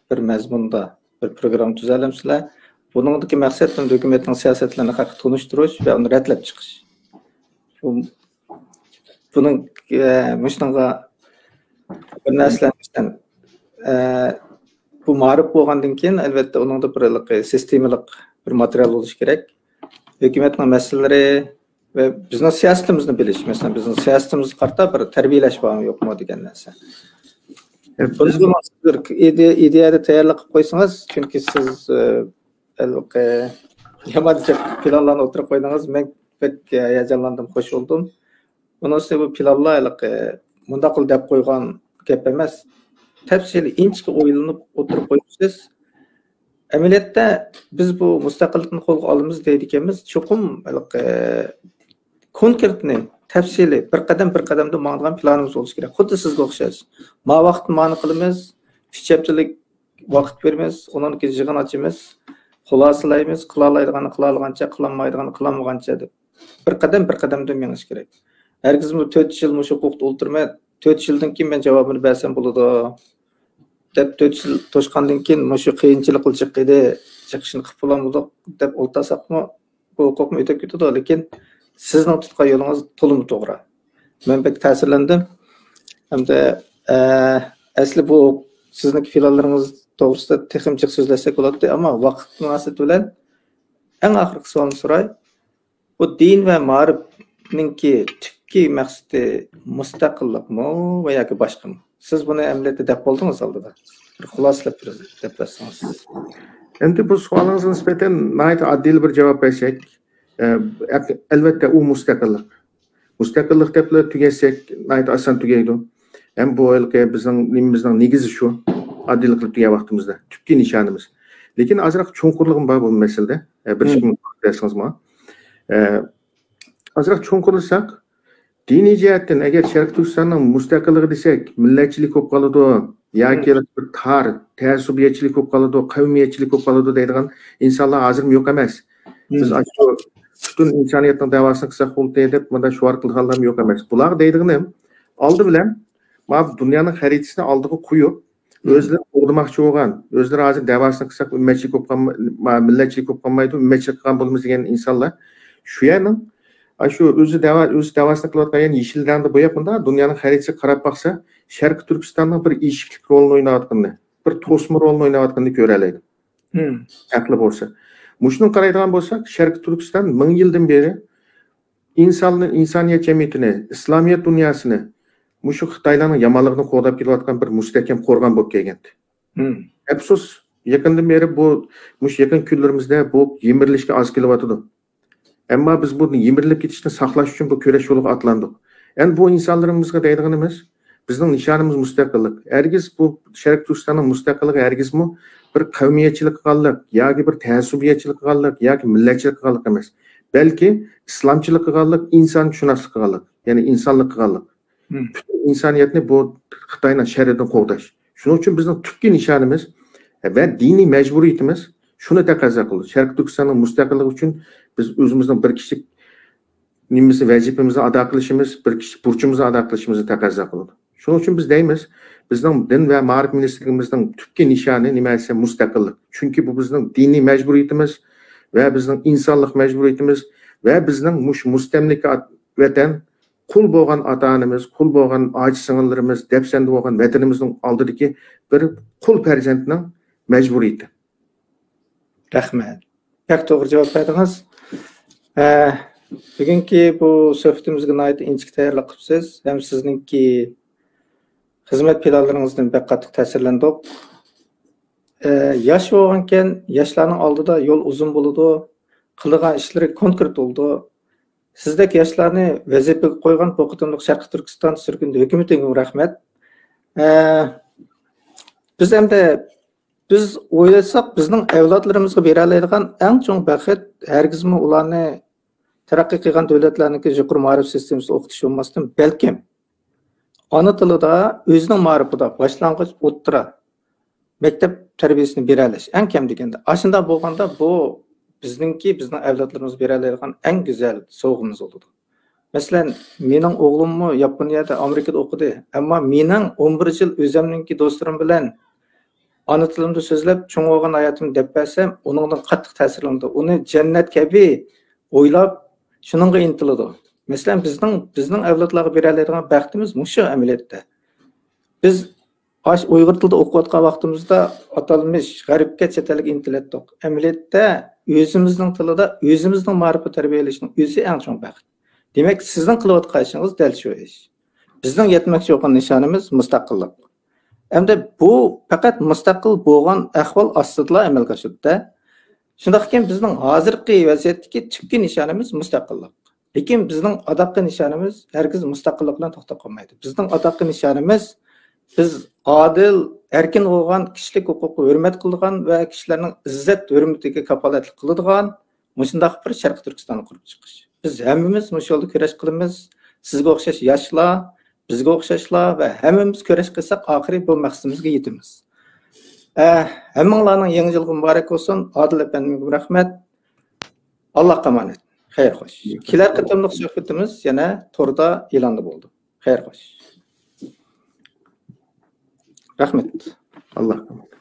بىر مەزمۇندا بىر پروگرامما تۈزەلەمسىلەر؟ بۇنىڭدىكى مەقسەت ھۆكۈمەتنىڭ سىياسەتلىرىنى خەلققە تونۇشتۇرۇش ۋە ئۇنى رەتلەپ چىقىش. بۇ، بۇنىڭ، ئە، مۇشۇنىڭغا بىر نەرسىلەر، مەسىلەن، ئە، بۇ مائارىپ بولغاندىن كېيىن، ئەلۋەتتە، ئۇنىڭدا بىر ھېلىقى سىستېمىلىق بىر ماتېرىيال بولۇشى كېرەك. ھۆكۈمەتنىڭ مەسىلىلىرى ۋە بىزنىڭ سىياسىتىمىزنى بىلىش، مەسىلەن، بىزنىڭ سىياسىتىمىزگە قارىتا بىر تەربىيەلەش بارمۇ، يوقمۇ دېگەن نەرسە. ئە، بۇنى بىز بىر ئىدىيە، ئىدىيەدە تەييارلىق قىلىپ قويسىڭىز، چۈنكى سىز، ئە، ھېلىقى يامان جىق پىلانلارنى ئوتتۇرىغا قويدىڭىز. مەن بەك ھاياجانلاندىم، خوش بولدۇم. بۇنىڭ ئۈستىگە بۇ پىلانلار ھېلىقى مۇنداق قىل دەپ قويغان گەپ ئەمەس. تەپسىلىي، ئىنچىكە ئويلىنىپ ئوتتۇرىغا قويۇپسىز. ئەمەلىيەتتە بىز بۇ مۇستەقىللىقنى قولغا ئالىمىز دەيدىكەنمىز، چوقۇم ھېلىقى كونكرېتنى، تەپسىلىي، بىر قەدەم، بىر قەدەمدە ماڭىدىغان پىلانىمىز بولۇشى كېرەك. خۇددى سىزگە ئوخشاش. ما ۋاقىتتا مانى قىلىمىز، ئۈچ ھەپتىلىك ۋاقىت بېرىمىز، ئۇنىڭدىن كېيىن يىغىن ئاچىمىز، خۇلاسىلايمىز، قىلالايدىغاننى قىلالىغانچە، قىلالمايدىغاننى قىلالمىغانچە دەپ. بىر قەدەم، بىر قەدەمدىن مېڭىش كېرەك. ھەرگىزمۇ تۆت يىل مۇشۇ ھوقۇقتا ئولتۇرىمەن، تۆت يىلدىن كېيىن مەن جاۋابىنى بەرسەم بولىدۇ، دەپ، تۆت يىل توشقاندىن كېيىن مۇشۇ قىيىنچىلىقلا جىق ئىدى، چىقىشنى قىلىپ بولالمىدۇق دەپ ئولتۇرساقمۇ، بۇ ھوقۇقمۇ ئۆتۈپ كېتىدۇ، لېكىن سىزنىڭ تۇتقان يولىڭىز تولىمۇ توغرا. مەن بەك تەسىرلەندىم. ھەمدە، ئە، ئەسلى بۇ سىزنىڭ پىلانلىرىڭىز توغرىسىدا تېخىمۇ جىق سۆزلەشسەك بولاتتى، ئەمما ۋاقىت مۇناسىۋىتى بىلەن ئەڭ ئاخىرقى سوئالنى سوراي. بۇ دىن ۋە مائارىپنىڭكى تۈپكى مەقسىتى مۇستەقىللىقمۇ ۋە ياكى باشقىمۇ؟ سىز بۇنى ئەمەلىيەتتە دەپ بولدىڭىز ئالدىدا. بىر خۇلاسىلەپ بېرىڭ، دەپ بەرسىڭىز. ئەمدى بۇ سوئالىڭىزغا نىسبەتەن ناھايىتى ئاددىيلا بىر جاۋاب بەرسەك، ئە، ئەلۋەتتە، ئۇ مۇستەقىللىق. مۇستەقىللىق دەپلا تۈگەتسەك، ناھايىتى ئاسان تۈگەيدۇ. ھەم بۇ ھېلىقى بىزنىڭ نېمىمىزنىڭ نېگىزى شۇ. ئاددىيلىق قىلىپ دېگەن ۋاقتىمىزدا تۈپكى نىشانىمىز. لېكىن ئازراق چوڭقۇرلۇقىم بار بۇ مەسىلىدە. ئە، بىر ئىككى مىنۇت بەرسىڭىز ماڭا. ئە، ئازراق چوڭقۇرلىساق، دىنىي جەھەتتىن ئەگەر شەرقىي تۈركىستاننىڭ مۇستەقىللىقى دېسەك، مىللەتچىلىك بولۇپ قالىدۇ ياكى بىر تار تەئەسسۇبىيەتچىلىك بولۇپ قالىدۇ، قەۋمىيەتچىلىك بولۇپ قالىدۇ دەيدىغان ئىنسانلار ھازىرمۇ يوق ئەمەس. بىز ئاشۇ پۈتۈن ئىنسانىيەتنىڭ دەۋاسىنى قىلساق بولدى دەپ مۇنداق شوئار قىلغانلارمۇ يوق ئەمەس. بۇلارغا دەيدىغىنىم، ئالدى بىلەن مانا دۇنيانىڭ خەرىتىسىنى ئالدىغا قويۇپ، ئۆزلىرى قوغدىماقچى بولغان، ئۆزلىرى ھازىر دەۋاسىنى قىلساق، ئۈممەتچىلىك بولۇپ قالما-، ما-، مىللەتچىلىك بولۇپ قالمايدۇ، ئۈممەتچىلىك قىلغان بولىمىز دېگەن ئىنسانلار شۇ يەرنىڭ، ئاشۇ ئۆزى دەۋا-، ئۆزى دەۋاسىنى قىلىۋاتقان يەرنى يېشىل رەڭدە بوياپ، مۇنداق دۇنيانىڭ خەرىتىسىگە قاراپ باقسا، شەرقىي تۈركىستاننىڭ بىر ئىشىكلىك رولىنى ئويناۋاتقىنىنى، بىر توسما رولىنى ئويناۋاتقىنىنى كۆرەلەيدۇ. ئەقلى بولسا. مۇشۇنى قارايدىغان بولساق، شەرقىي تۈركىستان مىڭ يىلدىن بېرى ئىنساننى، ئىنسانىيەت جەمئىيىتىنى، ئىسلامىيەت دۇنياسىنى مۇشۇ خىتايلارنىڭ يامانلىقىنى قوغداپ كېلىۋاتقان بىر مۇستەھكەم قورغان بولۇپ كەلگەنىدى. ئەپسۇس، يېقىندىن بېرى بۇ، مۇشۇ يېقىن كۈنلىرىمىزدە بۇ يىمىرىلىشكە ئاز كېلىۋاتىدۇ. ئەمما بىز بۇ يىمىرىلىپ كېتىشنى ساقلاش ئۈچۈن بۇ كۈرەش يولىغا ئاتلاندۇق. ئەمدى بۇ ئىنسانلىرىمىزغا دەيدىغىنىمىز، بىزنىڭ نىشانىمىز مۇستەقىللىق. ھەرگىز بۇ شەرقىي تۈركىستاننىڭ مۇستەقىللىقى ھەرگىزمۇ بىر قەۋمىيەتچىلىككە قالغانلىق ياكى بىر تەئەسسۇبىيەتچىلىككە قالغانلىق ياكى مىللەتچىلىككە قالغانلىق ئەمەس. بەلكى ئىسلامچىلىق قىلغانلىق، ئىنسانشۇناسلىق قىلغانلىق، يەنى ئىنسانلىق قىلغانلىق. پۈتۈن ئىنسانىيەتنى بۇ خىتاينىڭ شەررىدىن قوغداش. شۇنىڭ ئۈچۈن بىزنىڭ تۈپكى نىشانىمىز، ۋە دىنىي مەجبۇرىيىتىمىز شۇنى تەقەززا قىلىدۇ. شەرقىي تۈركىستاننىڭ مۇستەقىللىقى ئۈچۈن بىز ئۆزىمىزنىڭ بىر كىشىلىك نېمىمىزنى، ۋەزىپىمىزنى ئادا قىلىشىمىز، بىر كىشىلىك بۇرچىمىزنى ئادا قىلىشىمىزنى تەقەززا قىلىدۇ. شۇنىڭ ئۈچۈن بىز دەيمىز، بىزنىڭ دىن ۋە مائارىپ مىنىستىرلىكىمىزنىڭ تۈپكى نىشانى نېمە دېسە مۇستەقىللىق. چۈنكى بۇ بىزنىڭ دىنىي مەجبۇرىيىتىمىز ۋە بىزنىڭ ئىنسانلىق مەجبۇرىيىتىمىز ۋە بىزنىڭ مۇشۇ مۇستەملىكە ۋەتەن، قۇل بولغان ئاتا-ئانىمىز، قۇل بولغان ئاچا-سىڭىللىرىمىز، دەپسەندە بولغان ۋەتىنىمىزنىڭ ئالدىدىكى بىر قۇل پەرزەنتنىڭ مەجبۇرىيىتى. رەھمەت. بەك توغرا جاۋاب بەردىڭىز. ئە، بۈگۈنكى بۇ سۆھبىتىمىزگە ناھايىتى ئىنچىكە تەييارلىق قىپسىز. ھەم سىزنىڭكى خىزمەت پىلانلىرىڭىزدىن بەك قاتتىق تەسىرلەندۇق. ئە، ياش بولغانكەن، ياشلارنىڭ ئالدىدا يول ئۇزۇن بولىدۇ، قىلىدىغان ئىشلىرى كونكرېت بولىدۇ. سىزدەك ياشلارنى ۋەزىپىگە قويغان بۇ قېتىملىق شەرقىي تۈركىستان سۈرگۈندە ھۆكۈمىتىگىمۇ رەھمەت. ئە، بىز ئەمدى، بىز ئويلىساق، بىزنىڭ ئەۋلادلىرىمىزغا بېرەلەيدىغان ئەڭ چوڭ بەخت ھەرگىزمۇ ئۇلارنى تەرەققىي قىلغان دۆلەتلەرنىڭكى يۇقىرى مائارىپ سىستېمىسىدا ئوقۇتۇش بولماستىن، بەلكىم ئانا تىلىدا، ئۆزىنىڭ مائارىپىدا، باشلانغۇچ، ئوتتۇرا، مەكتەپ تەربىيەسىنى بېرەلەش، ئەڭ كەم دېگەندە. ئاشۇنداق بولغاندا، بۇ بىزنىڭكى، بىزنىڭ ئەۋلادلىرىمىزغا بېرەلەيدىغان ئەڭ گۈزەل سوۋغىمىز بولىدۇ. مەسىلەن، مېنىڭ ئوغلۇممۇ ياپونىيەدە، ئامېرىكىدا ئوقۇدى. ئەمما مېنىڭ ئون بىر يىل ئۆزەمنىڭكى دوستلىرىم بىلەن ئانا تىلىمدا سۆزلەپ، چوڭ بولغان ھاياتىمنى دەپ بەرسەم، ئۇنىڭدىن قاتتىق تەسىرلىنىدۇ. ئۇنى جەننەت كەبى ئويلاپ، شۇنىڭغا ئىنتىلىدۇ. مەسىلەن، بىزنىڭ، بىزنىڭ ئەۋلادلارغا بېرەلەيدىغان بەختىمىز مۇشۇ ئەمەلىيەتتە. بىز ئاش-، ئۇيغۇر تىلىدا ئوقۇۋاتقان ۋاقتىمىزدا ئاتالمىش غەربكە، چەت ئەلگە ئىنتىلەتتۇق. ئەمەلىيەتتە ئۆزىمىزنىڭ تىلىدا، ئۆزىمىزنىڭ مائارىپىدا تەربىيەلەشنىڭ ئۆزى ئەڭ چوڭ بەخت. دېمەك، سىزنىڭ قىلىۋاتقان ئىشىڭىز دەل شۇ ئىش. بىزنىڭ يەتمەكچى بولغان نىشانىمىز مۇستەقىللىق. ئەمدى بۇ پەقەت مۇستەقىل بولغان ئەھۋال ئاستىدىلا ئەمەلگە ئاشىدۇ-دە. شۇنداقكەن، بىزنىڭ ھازىرقى ۋەزىيەتتىكى تۈپكى نىشانىمىز مۇستەقىللىق. لېكىن بىزنىڭ ئاداققى نىشانىمىز ھەرگىز مۇستەقىللىق بىلەن توختاپ قالمايدۇ. بىزنىڭ ئاداققى نىشانىمىز، بىز ئادىل، ئەركىن بولغان، كىشىلىك ھوقۇققا ھۆرمەت قىلىدىغان ۋە كىشىلەرنىڭ ئىززەت-ھۆرمىتىگە كاپالەتلىك قىلىدىغان مۇشۇنداق بىر شەرقىي تۈركىستاننى قۇرۇپ چىقىش. بىز ھەممىمىز مۇشۇ يولدا كۈرەش قىلىمىز. سىزگە ئوخشاش ياشلار، بىزگە ئوخشاشلار ۋە ھەممىمىز كۈرەش قىلساق، ئاخىرى بۇ مەقسىتىمىزگە يېتىمىز. ئە، ھەممىڭلارنىڭ يېڭى يىلىغا مۇبارەك بولسۇن. ئادىل ئەپەندىمگە رەھمەت. ئاللاھقا ئامانەت. خەير خوش. كېلەر قېتىملىق سۆھبىتىمىز يەنە توردا ئېلاندا بولىدۇ. خەير خوش. رەھمەت. ئاللاھقا ئامانەت.